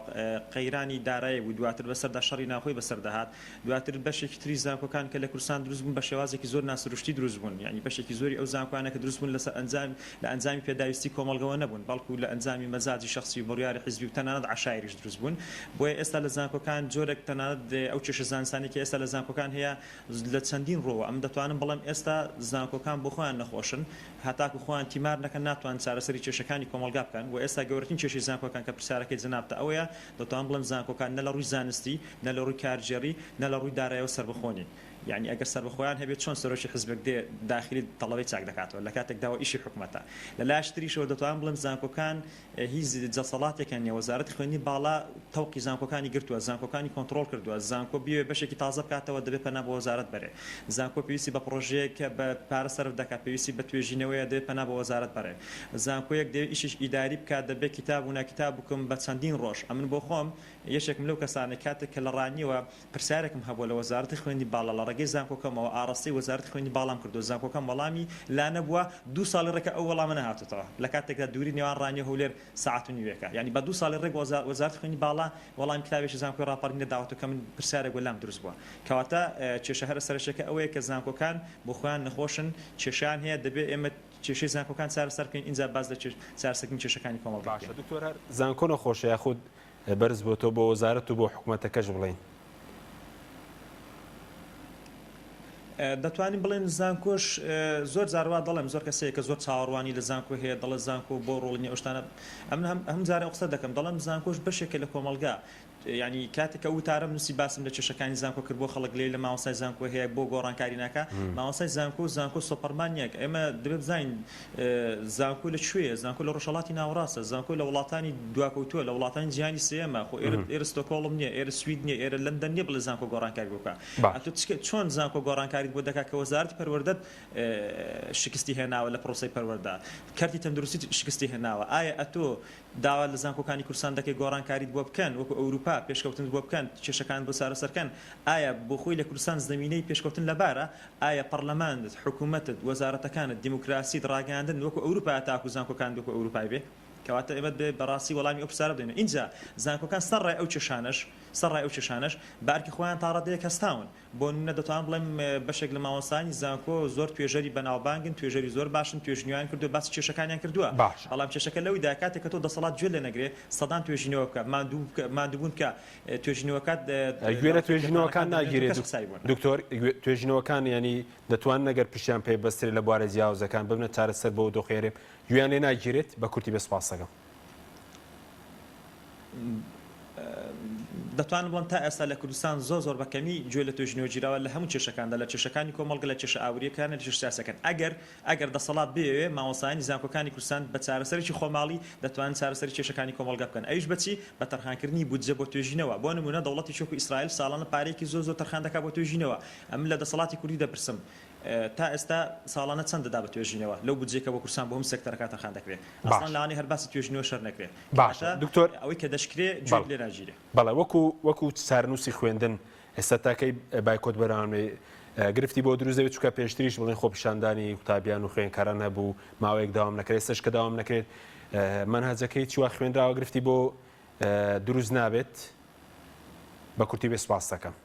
قەیرانی دارایی بوو، دواتر بەسەردا شەڕی ناوخۆی بەسەردا هات، دواتر بەشێکی تری زانکۆکان کە لە کوردستان دروست بوون بە شێوازێکی زۆر ناسروشتی دروست بوون، یانی بەشێکی زۆری ئەو زانکۆیانە کە دروست بوون لەسەر ئەنجام لە ئەنجامی پێداویستی کۆمەڵگەوە نەبوون، بەڵکو لە ئەنجامی مەزاجی شەخسی و بڕیاری حیزبی و تەنانەت عەشایریش دروست بوون. بۆیە ئێستا لە زانکۆکان جۆرێک تەنانەت ئەو کێشە زانستانەی کە ئێستا لە زانکۆکان هەیە لە چەندین ڕووەوە ئەمن دەتوانم بڵێم ئێستا زانکۆکان بۆ خۆیان نەخۆشن، هەتاکو خۆیان تیمار نەکەن ناتوانن چارەسەری کێشەکانی کۆمەڵگا بکەن و ئێستا گەورەترین کێشەی زانکۆکان کە پرسیارەکەی جەنابتە ئەوەیە دەتوانم بڵێم زانکۆکان نە لە ڕووی زانستی نە لە ڕووی کارگێڕی نە لە ڕووی دارایەوە سەربەخۆ نین یانی ئەگەر سەربەخۆیان هەبێت چۆن سەرۆکی حزبێک دێ داخیلی تەڵەبەی چاک دەکاتەوە لە کاتێکدا ئەوە ئیشی حکومەتە لە لایەکی تریشەوە دەتوانم بڵێم زانکۆکان هیچ دەسەڵاتێکیان نیە، وەزارەتی خوێندنی باڵا تەوقی زانکۆکانی گرتووە، زانکۆکانی کۆنتڕۆڵ کردووە، زانکۆ بیەوێ بەشێکی تازە بکاتەوە دەبێ پەنا بۆ وەزارەت بەرێ، زانکۆ پێویستی بە پڕۆژەیەک بە پارە سەرف دەکات پێویستی بە توێژینەوەیە دەبێ پەنا بۆ وەزارەت بەرێ، زانکۆیەک دەیەوێ ئیشێکی ئیداری بکات دەبێ کیتاب و ناکیتاب بکم بە چەندین ڕۆژ، ئەمن بۆ خۆم یەکێکم لەو کەسانەی کاتێک کە لە ڕانیەوە پرسیارێکم هەبووە لە وەزارەتی خوێندنی باڵا لە ڕێگەی زانکۆکەمەوە ئاڕاستەی وەزارەتی خوێندنی باڵام کردووە، زانکۆکەم وەڵامی لا نەبووە، دوو ساڵی ڕێکە ئەو وەڵامە نەهاتۆتەوە، لە کاتێکدا دووری نێوان ڕانیە و هەولێر سەعات و نیوێکە، یانی بە دوو ساڵی ڕێک وەزارەتی خوێندنی باڵا وەڵامی کتابێکی زانکۆی ڕاپەڕین نەداوەتەوە کە من پرسیارێک بووە لام دروست بووە. کەواتە کێشە هەرە سەرەکیەکە ئەوەیە کە زانکۆکان بۆ خۆیان نەخۆشن، کێشەیان هەیە، دەبێ ئێمە کێشەی زانکۆکان چارەسەر بکەین ئینجا باس لە چارەسەرکردنی کێشەکانی کۆمەڵگە باشە بکەین. دکتۆر هەر زانکۆ نەخۆشە یاخود بەرز بۆتەوە بۆ وەزارەت و بۆ حکومەتەکەش بڵێین؟ دەتوانین بڵێین زانکۆش زۆر جار وا دەڵێم زۆر کەس هەیە کە زۆر چاوەڕوانی لە زانکۆ هەیە دەڵێ زانکۆ بۆ ڕۆڵی نیە ئەو شتانە ئەمن هەموو جارێ ئەو قسە دەکەم دەڵێم زانکۆش بەشێکە لە کۆمەڵگا یانی کاتێک کە وتارەم نووسی باسم لە کێشەکانی زانکۆ کرد بۆ خەڵک گلەیی لە مامۆستای زانکۆ هەیە بۆ گۆڕانکاری ناکا مامۆستای زانکۆ و زانکۆ سۆپەرمان نییە ئێمە دەبێت بزانین زانکۆ لە کوێیە زانکۆ لە ڕۆژهەڵاتی ناوەڕاستە زانکۆ لە وڵاتانی دواکەوتووە لە وڵاتانی جیهانی سێیەمە خۆ ئێرە ئێرە ستۆکۆڵم نییە ئێرە سوید نییە ئێرە لەندەن نییە بڵێ زانکۆ گۆڕانکاری بۆ بکا ئەتۆ چ چۆن زانکۆ گۆڕانکاریت بۆ دەکا کە وەزارەتی پەروەردەت شکستی هێناوە لە پرۆسەی پەروەردە کەرتی تەندروستیت شکستی هێناوە ئایا ئەتۆ داوا لە زانکۆکانی کوردستان دەکەی گۆڕانکاریت بۆ بکەن، وەکو ئەوروپا پێشکەوتنت بۆ بکەن، کێشەکانت بۆ چارەسەر کەن، ئایا بۆ خۆی لە کوردستان زەمینەی پێشکەوتن لەبارە؟ ئایا پەڕلەمانت، حکومەتت، وەزارەتەکانت، دیموکراسیت، ڕاگەیاندنت وەکو ئەوروپایە تاکو زانکۆکانت وەکو ئەوروپای بێ؟ کەواتە ئێمە دەبێ بەڕاستی وەڵامی ئەو پرسیارە بدەینەوە. ئینجا زانکۆکان سەرڕای ئەو کێشانەش، سەرڕای ئەو کێشانەش بە ئەرکی خۆیان تاڕادەیەک هەستاون. بۆ نمونە دەتوانم بڵێم بەشێک لە مامۆستایانی زانکۆ زۆر توێژەری بەناوبانگن، توێژەری زۆر باشن، توێژینەوەیان کردووە، باسی کێشەکانیان کردووە، باشە. بەڵام کێشەکە لەوەیدایە کاتێک کە تۆ دەسەڵات گوێت لێ نەگرێ، سەدان توێژینەوە بکە، ماندوو بکە، ماندووبوون بکە، توێژینەوەکات گوێ لە لە ڕووی توێژینەوەکان پێکهاتانەکان دەمرێت و ناگیرێ کەس حسابی بۆ ناکات. دکتۆر، توێژینەوەکان یانی دەتوانن ئەگەر پشتیان پێ ببەسترێت لە بوارە جیاوازەکان ببنە چارەسەر بۆ دۆخی هەرێم، گوێیان لێ ناگیرێت؟ بە کورتی بێ سوپاستەکەم. دەتوانم بڵێم تا ئێستا لە کوردستان زۆر زۆر بە کەمی گوێ لە توێژینەوە گیراوە لە هەموو کێشەکاندا لە کێشەکانی کۆمەڵگە لە کێشە ئابوورییەکان لە کێشە سیاسییەکان ئەگەر ئەگەر دەسەڵات بەیەوێ مامۆستایانی زانکۆکانی کوردستان بە چارەسەرێکی خۆماڵی دەتوانن چارەسەری کێشەکانی کۆمەڵگە بکەن ئەویش بە چی بە تەرخانکردنی بودجە بۆ توێژینەوە بۆ نموونە دەوڵەتێکی وەکو ئیسرائیل ساڵانە پارەیەکی زۆر زۆر تەرخان دەکات بۆ توێژینەوە ئەمن لە دەسەڵاتی کوردی دەپرسم تا ئێستا ساڵانە چەند دەدا بە توێژینەوە لەو بودجەی کە بۆ کوردستان بۆ هەموو سێکتەرەکان تەرخان دەکرێ؟ ئەسڵەن باشە. لەوانەیە هەر باسی توێژینەوەش هەر نەکرێ. باشە کەواتە دکتۆر ئەوەی کە دەشکرێ گوێی بەڵێ لێ ناگیرێ. بەڵێ وەکو وەکو چارەنووسی خوێندن ئێستا تا کەی بایکۆت بەردەوام بێ گرفتی بۆ دروست دەبێت چونکە پێشتریش بڵێن خۆپیشاندانی قوتابیان و خوێندکاران هەبوو ماوەیەک داوام نەکرێت ئێستاش کە داوام نەکرێت مەنهەجەکەی چی وا خوێنراوە گرفتی بۆ دروست نابێت بە کورتی بێ سوپاست دەکەم.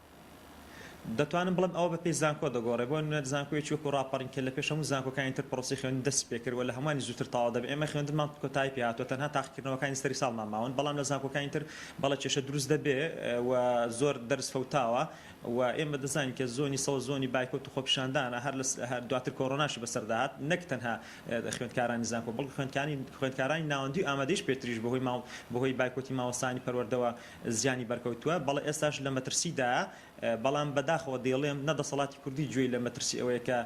دەتوانم بڵێم ئەوە بەپێی زانکۆ دەگۆڕێ، بۆ نمونە زانکۆیەکی وەکو ڕاپەڕین کە لە پێش هەموو زانکۆکانی تر پرۆسەی خوێندن دەستی پێکرد و لە هەمووانی زووتر تەواو دەبێت، ئێمە خوێندنمان کۆتایی پێ هاتووە تەنها تاقیکردنەوەکانی سەری ساڵمان ماون، بەڵام لە زانکۆکانی تر بەڵێ کێشە دروست دەبێ و زۆر دەرس فەوتاوە و ئێمە دەزانین کە زۆنی سەوز زۆنی بایکۆت و خۆپیشاندانە هەر لە دواتر کۆرۆناشی بەسەردا هات نەک تەنها خوێندکارانی زانکۆ بەڵکو خوێندکانی خوێندکارانی ناوەندی و ئامادەیش پێتریش بەهۆی بەهۆی بایکۆتی مامۆستایانی پەروەردەوە زیانی بەرکەوتووە، بەڵێ ئێستاش لە مەترسیدایە، بەڵام بەداخەوە دەیڵێم نە دەسەڵاتی کوردی گوێی لە مەترسی ئەوەیە کە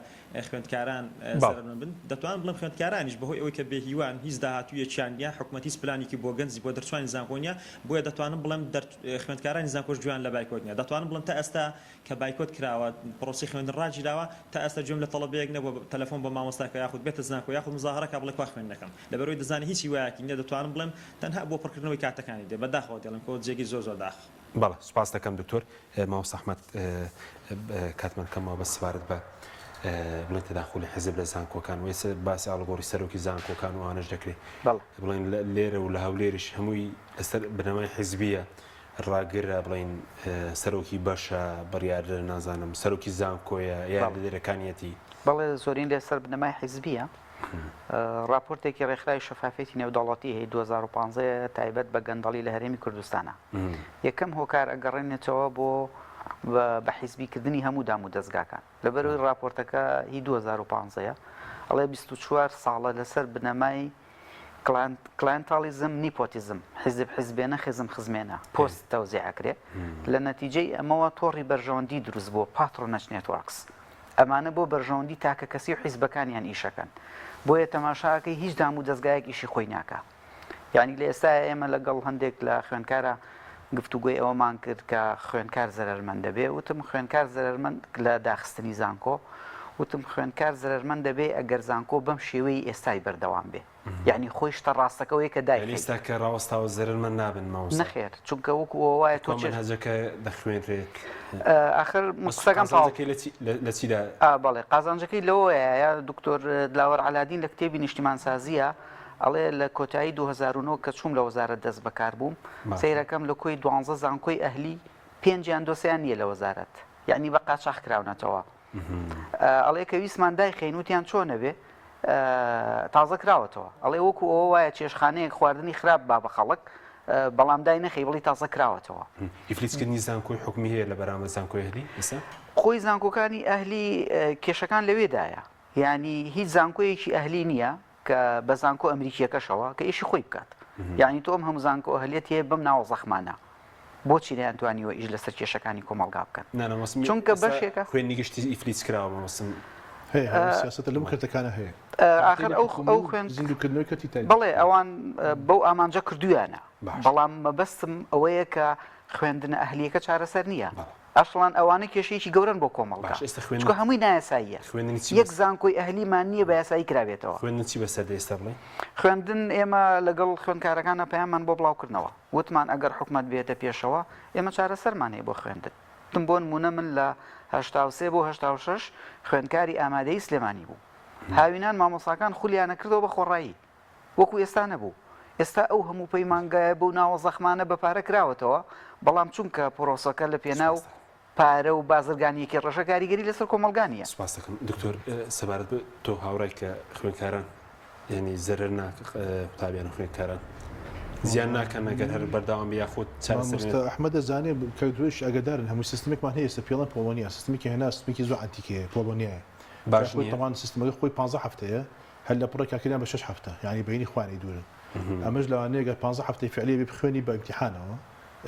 خوێندکاران زەرەرمەند بن، دەتوانم بڵێم خوێندکارانیش بەهۆی ئەوەی کە بێهیوان، هیچ داهاتوویەکیان نییە، حکومەت هیچ پلانێکی بۆ گەنجی بۆ دەرچوانی زانکۆ نییە، بۆیە دەتوانم بڵێم خوێندکارانی زانکۆش گوێیان لە بایکۆت نییە، دەتوانم بڵێم تا ئێستا کە بایکۆت کراوە، پرۆسەی خوێندن ڕاگیراوە، تا ئێستا گوێم لە تەڵەبەیەک نەبووە تەلەفۆن بۆ مامۆستا بکا یاخود بێتە زانکۆ یاخود مزاهەرە کا بڵێ کوا خوێندنەکەم، لەبەرئەوەی دەزانێ هیچ هیوایەکی نییە، دەتوانم بڵێم تەنها بۆ پڕکردنەوەی کاتەکانی دێ، بەداخەوە دەیڵێم کە جێگەی زۆر زۆر داخە. بەڵێ سوپاست دەکەم دکتۆر. مامۆستا ئەحمەد کاتمان کەم ماوە بەس سەبارەت بە. بڵێن تەداخولی حزب لە زانکۆکان و ئێستا باسی ئاڵوگۆڕی سەرۆکی زانکۆکان و ئەوانەش دەکرێت بڵێن لێرە و لە هەولێریش هەمووی لەسەر بنەمای حزبیە ڕاگرە بڵێن سەرۆکی بەشە بڕیاردەرە نازانم سەرۆکی زانکۆیە یاریدەدەرەکانیەتی. بەڵێ زۆرین لەسەر بنەمای حزبیە. ڕاپۆرتێکی ڕێکخراوی شەفافیەتی نێودەوڵەتی هەیە 2015 تایبەت بە گەندەڵی لە هەرێمی کوردستانە. یەکەم هۆکار ئەگەڕێنێتەوە بۆ بە حیزبیکردنی هەموو دام و دەزگاکان. لەبەرئەوەی ڕاپۆرتەکە هی 2015 ە ئەڵێ 24 ساڵە لەسەر بنەمای clientelism nepotism حیزب حیزبێنە خزم خزمێنە پۆست تەوزیع ئەکرێ لە نەتیجەی ئەمەوە تۆڕی بەرژەوەندی دروست بووە patronage networks ئەمانە بۆ بەرژەوەندی تاکەکەسی و حیزبەکانیان ئیشەکەن بۆیە تەماشاکەی هیچ دام و دەزگایەک ئیشی خۆی ناکا یانی لە ئێستایا ئێمە لەگەڵ هەندێک لە خوێندکارا گفتوگۆی ئەوەمان کرد کە خوێندکار زەرەرمەند دەبێ وتم خوێندکار زەرەرمەند لە داخستنی زانکۆ وتم خوێندکار زەرەرمەند دەبێ ئەگەر زانکۆ بەم شێوەی ئێستای بەردەوام بێ یعنی خۆی شتە ڕاستەکەوەی کە دای یعنی ئێستا کە ڕاوەستاوە زەرەرمەند نابن مامۆستا نەخێر چونکە وەکو ئەوە وایە تۆ کوا مەنهەجەکە دەخوێنرێت ئاخر بەس قسەکەم تەواو قازانجەکەی لە چی لە چیدا ئا بەڵێ قازانجەکەی لەوەیە دکتۆر دلاوەر عەلادین لە کتێبی نیشتیمانسازیە ئەڵێ لە کۆتایی 2009 کە چووم لە وەزارەت دەست بەکار بووم سەیرەکەم لە کۆی دوانزە زانکۆی ئەهلی پێنجیان دۆسیان نییە لە وەزارەت یعنی بە قاچاخ کراونەتەوە ئەڵێ کە ویستمان دایخەین وتیان چۆنە بێ تازە کراوەتەوە ئەڵێ وەکو ئەوە وایە چێشخانەیەک خواردنی خراپ با بە خەڵک بەڵام دای نەخەی بڵی تازە کراوەتەوە. ئیفلیجکردنی زانکۆی حکومی هەیە لە بەرامبەر زانکۆی ئەهلی ئێستا؟ خۆی زانکۆکانی ئەهلی کێشەکان لەوێدایە یانی هیچ زانکۆیەکی ئەهلی نییە کە بە زانکۆ ئەمریکیەکەشەوە کە ئیشی خۆی بکات یعنی تۆ ئەم هەموو زانکۆ ئەهلیەت هەیە بەم ناوە زەخمانە بۆچی نەیانتوانیوە ئیش لەسەر کێشەکانی کۆمەڵگا بکەن نا نا مەبەستم چونکە ئێستا بەشێکە خوێندنی گشتی ئیفلیج کراوە مەبەستم هەیە هەیە سیاسەتە لەم کەرتەکانە هەیە ئاخر ئەو حکومی ئەو و خوێند زیندووکردنەوەی کەرتی تایبەت بەڵێ ئەوان بەو ئامانجە کردویانە باش بەڵام مەبەستم ئەوەیە کە خوێندنە ئەهلیەکە چارەسەر نییە بەڵێ ئەسڵەن ئەوانە کێشەیەکی گەورەن بۆ کۆمەڵگا باشە ئێستا خوێندن چونکە هەمووی نایاساییە خوێندنی چی یەک بەس زانکۆی ئەهلیمان نییە بە یاسایی کرابێتەوە. خوێندن چی بەسەر دێ ئێستا بڵێ؟ خوێندن ئێمە لەگەڵ خوێندکارەکانا پەیاممان بۆ بڵاوکردنەوە وتمان ئەگەر حکومەت بێتە پێشەوە ئێمە چارەسەرمان هەیە بۆ خوێندن وتم بۆ نموونە من لە 83 بۆ 86 خوێندکاری ئامادەیی سلێمانی بووم هاوینان مامۆساکان خولیانە کردەوە بە خۆڕایی وەکو ئێستا نەبوو ئێستا ئەو هەموو پەیمانگایە بەو ناوە زەخمانە بە پارە کراوەتەوە بەڵام چونکە پرۆسەکە لە پێناو پارە و بازرگانیەکی ڕەشە کاریگەری لەسەر کۆمەڵگا نییە. سوپاست دەکەم دکتۆر سەبارەت بە تۆ هاوڕای کە خوێندکاران یعنی زەرەر ناک قوتابیان و خوێندکاران زیان ناکەن ئەگەر هەر بەردەوام بێ یاخود چارەسەر مامۆستا ئەحمەد دەزانێ کاک دروێش ئاگادارن هەموو سیستمێکمان هەیە ئێستا پێڵەن پۆڵۆنیا سیستمێکی هێنا سیستمێکی زۆر عەنتیکەیە پۆڵۆنیایە باش خۆی نییە تەبعەن سیستمەکە خۆی پانزە هەفتەیە هەر لە پڕێکا کردیان بە شەش هەفتە یانی بەینی خۆیان ئەیدورن ئەمەش لەوانەیە گەر پانزە هەفتەی فعلیە بێ بخوێنی بە ئیمتیحانەوە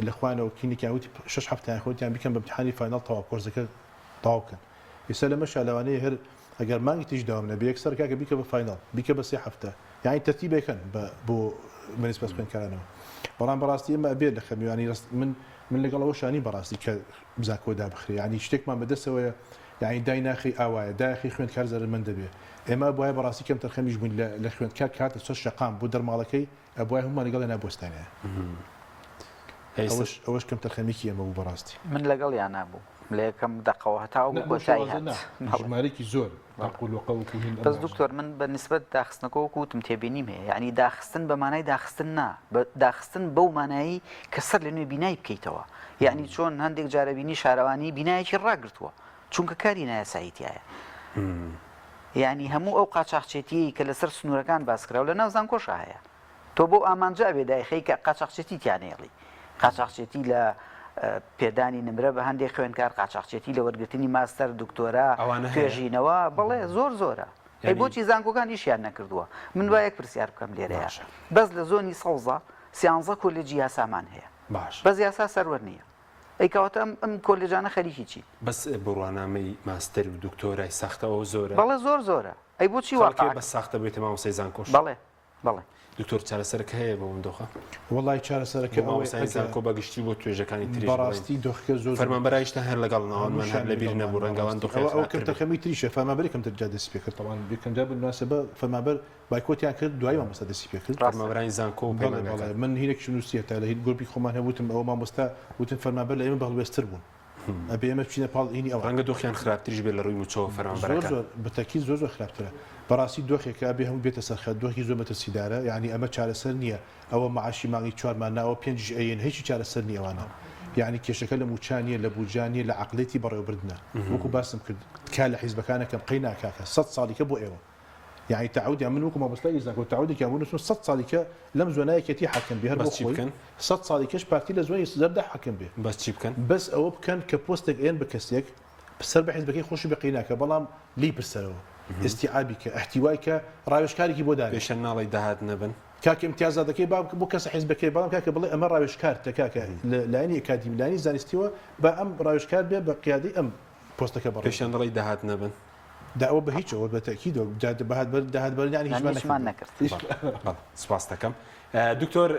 لە خۆیانەوە کلینیکیان وتی شەش هەفتەیان خوێندیان بیکەن بە ئیمتیحانی final تەواو کۆرسەکە تەواو بکەن ئێستا لەمەشا لەوانەیە هەر ئەگەر مانگی تریش دەوام نەبێ یەکسەر کاکە بیکە بە final بیکە بە سێ هەفتە یانی تەرتیبێکەن بە بۆ بە نیسبەت خوێندکارانەوە بەڵام بەڕاستی ئێمە ئەبێ لە خەمی یانی من من لەگەڵ ئەوەشا نیم بەڕاستی کە زانکۆ دابخرێ یانی شتێکمان بەدەستەوەیە یانی دای ناخەی ئاوایە دایەخەی خوێندکار زەرەرمەند دەبێ ئێمە ئەبوایە بەڕاستی کەمتەرخەمیش بووین لە لە خوێندکار کە هاتە سەر شەقام بۆ دەرماڵەکەی ئەبوایە هەموومان لەگەڵیانا بوەستاینایە ئەوەش ئەوەش کەمتەرخەمیکی ئێمە بوو بەڕاستی. من لەگەڵیانا بووم لە یەکەم دەقەوە هەتا نا وەکو بەو کۆتایی شێوازە هات نا بەڵێ. ژمارەیەکی زۆر تاق و لۆقە وەکو هین ئەم بەس ڕاژە. دکتۆر من بە نیسبەت داخستنەکە وەکو وتم تێبینیم هەیە یانی داخستن بە مانای داخستن نا بە داخستن بەو مانایەی کە سەر لە نوێ بینای بکەیتەوە یانی چۆن هەندێک جار ئەبینی شارەوانی بینایەکی ڕاگرتووە چونکە کاری نایاسایی تیایە یانی هەموو ئەو قاچاخچێتیەی کە لەسەر سنوورەکان باس کراوە لە ناو زانکۆشا هەیە تۆ بەو ئامانجە ئەبێ دایخەی کە قاچاخچێتی تیا نەیەڵی قاچاخچێتی لە پێدانی نمرە بە هەندێک خوێندکار قاچاخچێتی لە وەرگرتنی ماستەر دکتۆرا ئەوانە هەیە؟ توێژینەوە بەڵێ زۆر زۆرە ئەی یانی بۆچی زانکۆکان ئیشیان نەکردووە من با یەک پرسیار بکەم لێرەیە باشە. بەس لە زۆنی سەوزە سیانزە کۆلێجی یاسامان هەیە باشە. بەس یاسا سەروەر نییە ئەی کەواتە ئەم ئەم کۆلێجانە خەریکی چین؟ بەس بڕوانامەی ماستەر و دکتۆرای ساختە ئەوە زۆرە؟ بەڵێ زۆر زۆرە ئەی بۆچی خەڵکێ واقعەکە؟ بە ساختە بێتە مامۆستای زانکۆش؟ بەڵێ بەڵێ. دکتۆر چارەسەرەکە هەیە بۆ ئەم دۆخە؟ وەڵای چارەسەرەکە بۆ ئەوەیە مامۆستایانی ئەگەر زانکۆ بە گشتی و بۆ توێژەکانی تریش بڵێین بەڕاستی دۆخەکە زۆر زۆر فەرمانبەرایشتان هەر لەگەڵن ئەوانمان هەر هەمووشیان لەبیر لەگەڵمان نەبوو ڕەنگە ئەوان بەڕاستی دۆخیان ئەوە ئەوە خراپتر بێت. کەمتەرخەمی تریشە فەرمانبەری کەمتر جار دەستی پێکرد تەبعەن یەکەم جار بالمناسبە فەرمانبەر بایکۆتیان کرد دوایی مامۆستا دەستی پێکرد. ڕاستە. فەرمانبەرانی زانکۆ و بەڵێ بەڵێ پەیمانگاکان. من هینێکیشم نووسیە تا لە هین گروپی خۆمان هەبوو وتم ئەوە مامۆستا وتم فەرمانبەر لە ئێمە بەهەڵوێستتر بوون. ئەبێ ئێمە بچینە پاڵ هینی ئەوان. ڕەنگە دۆخیان خراپتریش بێت لە ڕووی مووچەوە زۆر فەرمانبەرەکان. زۆر بەتەکید زۆر زۆر خراپترە. بەڕاستی دۆخێکە ئەبێ هەموو بێتە سەر خەت، دۆخی زۆر مەترسیدارە، یانی ئەمە چارەسەر نییە، ئەوە مەعاشی مانگی چوارمان نا ئەوە پێنجیش ئەیەن هیچی چارەسەر نییە ئەوانە. یانی کێشەکە لە مووچە نییە، لە بودجە نییە، لە عەقڵیەتی بەڕێوەبردنە. وەکو باسم کرد تکا لە حیزبەکان ئەکەم قەی نا کاکە سەت ساڵیکە بۆ ئێوە. یانی تەعودیان من وەکو مامۆستای زانکۆ تەعودێکیان بۆ نووسم سەت ساڵی کە لەم زۆنا یەکێتی حاکم بێ هەر بۆ بەس چی خۆی بکەن؟ سەت ساڵی کەش پارتی لە زۆنی زەردە حاکم بێ بەس چی بکەن؟ بەس ئەوە بکەن کە پۆستێک ئەیەن بە کەسێک سەر بە حیزبەکەی خۆشی بێ قەیناکە بەڵام لێی پرسەرەوە ئیستیعابی کە ئیحتیوای کە ڕاوێژکارێکی بۆ دانێ. پێشیان ناڵێی داهات نەبن؟ کاکە ئیمتیازاتەکەی با بۆ کەسە حیزبەکەی بەڵام کاکە بڵێ ئەمە ڕاوێژکارتە کاکە لە لایەنی ئەکادیمی لایەنی زانستیەوە با ئەم ڕاوێژکار بێ بە قیادەی ئەم پۆستەکە بەڕێوە پێشیان دەڵێی داهات نەبن؟ دا ئەوە بە هیچەوە بە تەئکیدەوە جا بەهات بەر داهات بەر یانی یانی هیچمان هیچمان نەکرد نەکرد. بەڵێ بەڵێ سوپاست دەکەم دکتۆر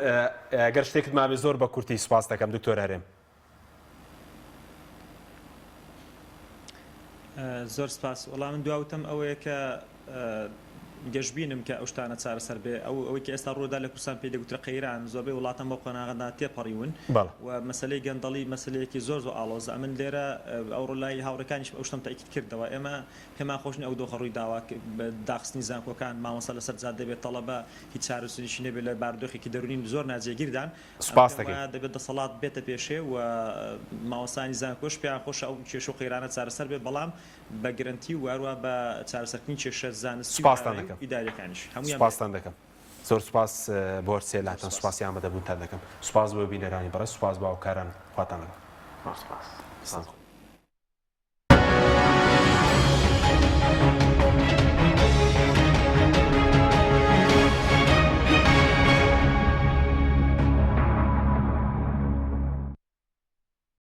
گەر شتێکت مابێ زۆر بە کورتی سوپاست دەکەم دکتۆر هەرێم. زۆر سپاس وەڵا من دوا وتەم ئەوەیە کە گەشبینم کە ئەو شتانە چارەسەر بێ ئەو ئەوەی کە ئێستا ڕوودا لە کوردستان پێی دەگوترێ قەیران زۆربەی وڵاتان بەو قۆناغەدا تێپەڕیون بەڵێ. و مەسەلەی گەندەڵی مەسەلەیەکی زۆر زۆر ئاڵۆزە ئەمن لێرە ئەوڕۆ لای هاوڕێکانیشم ئەو شتەم تەئکید کردەوە ئێمە پێمان خۆش نیە ئەو دۆخە ڕووی داوە بە داخستنی زانکۆکان مامۆستا لەسەر جادە بێت تەڵەبە هیچ چارەسەریی نەبێت لە بارودۆخێکی دەروونی زۆر ناجێگیردان ئەم سوپاس پێم دەکەین. وایە دەبێت دەسەڵات بێتە پێشێ و مامۆستایانی زانکۆش پێیان خۆشە ئەو کێشە و قەیرانە چارەسەر بێت بەڵام بە گرەنتی و هەروەها بە چارەسەرکردنی کێشە زانستی و سوپاستان دارایی و دەکەم. ئیدارییەکانیش هەموویان سوپاستان بەیەکەوە. دەکەم. زۆر سوپاس بۆ هەرسێ زۆر لاتان سوپاس. سوپاسی ئامادەبوونتان دەکەم. سوپاس بۆ بینەرانی بەڕێز سوپاس بۆ هاوکاران خواتان لەگەڵ. زۆر سوپاس. دەستان خۆش.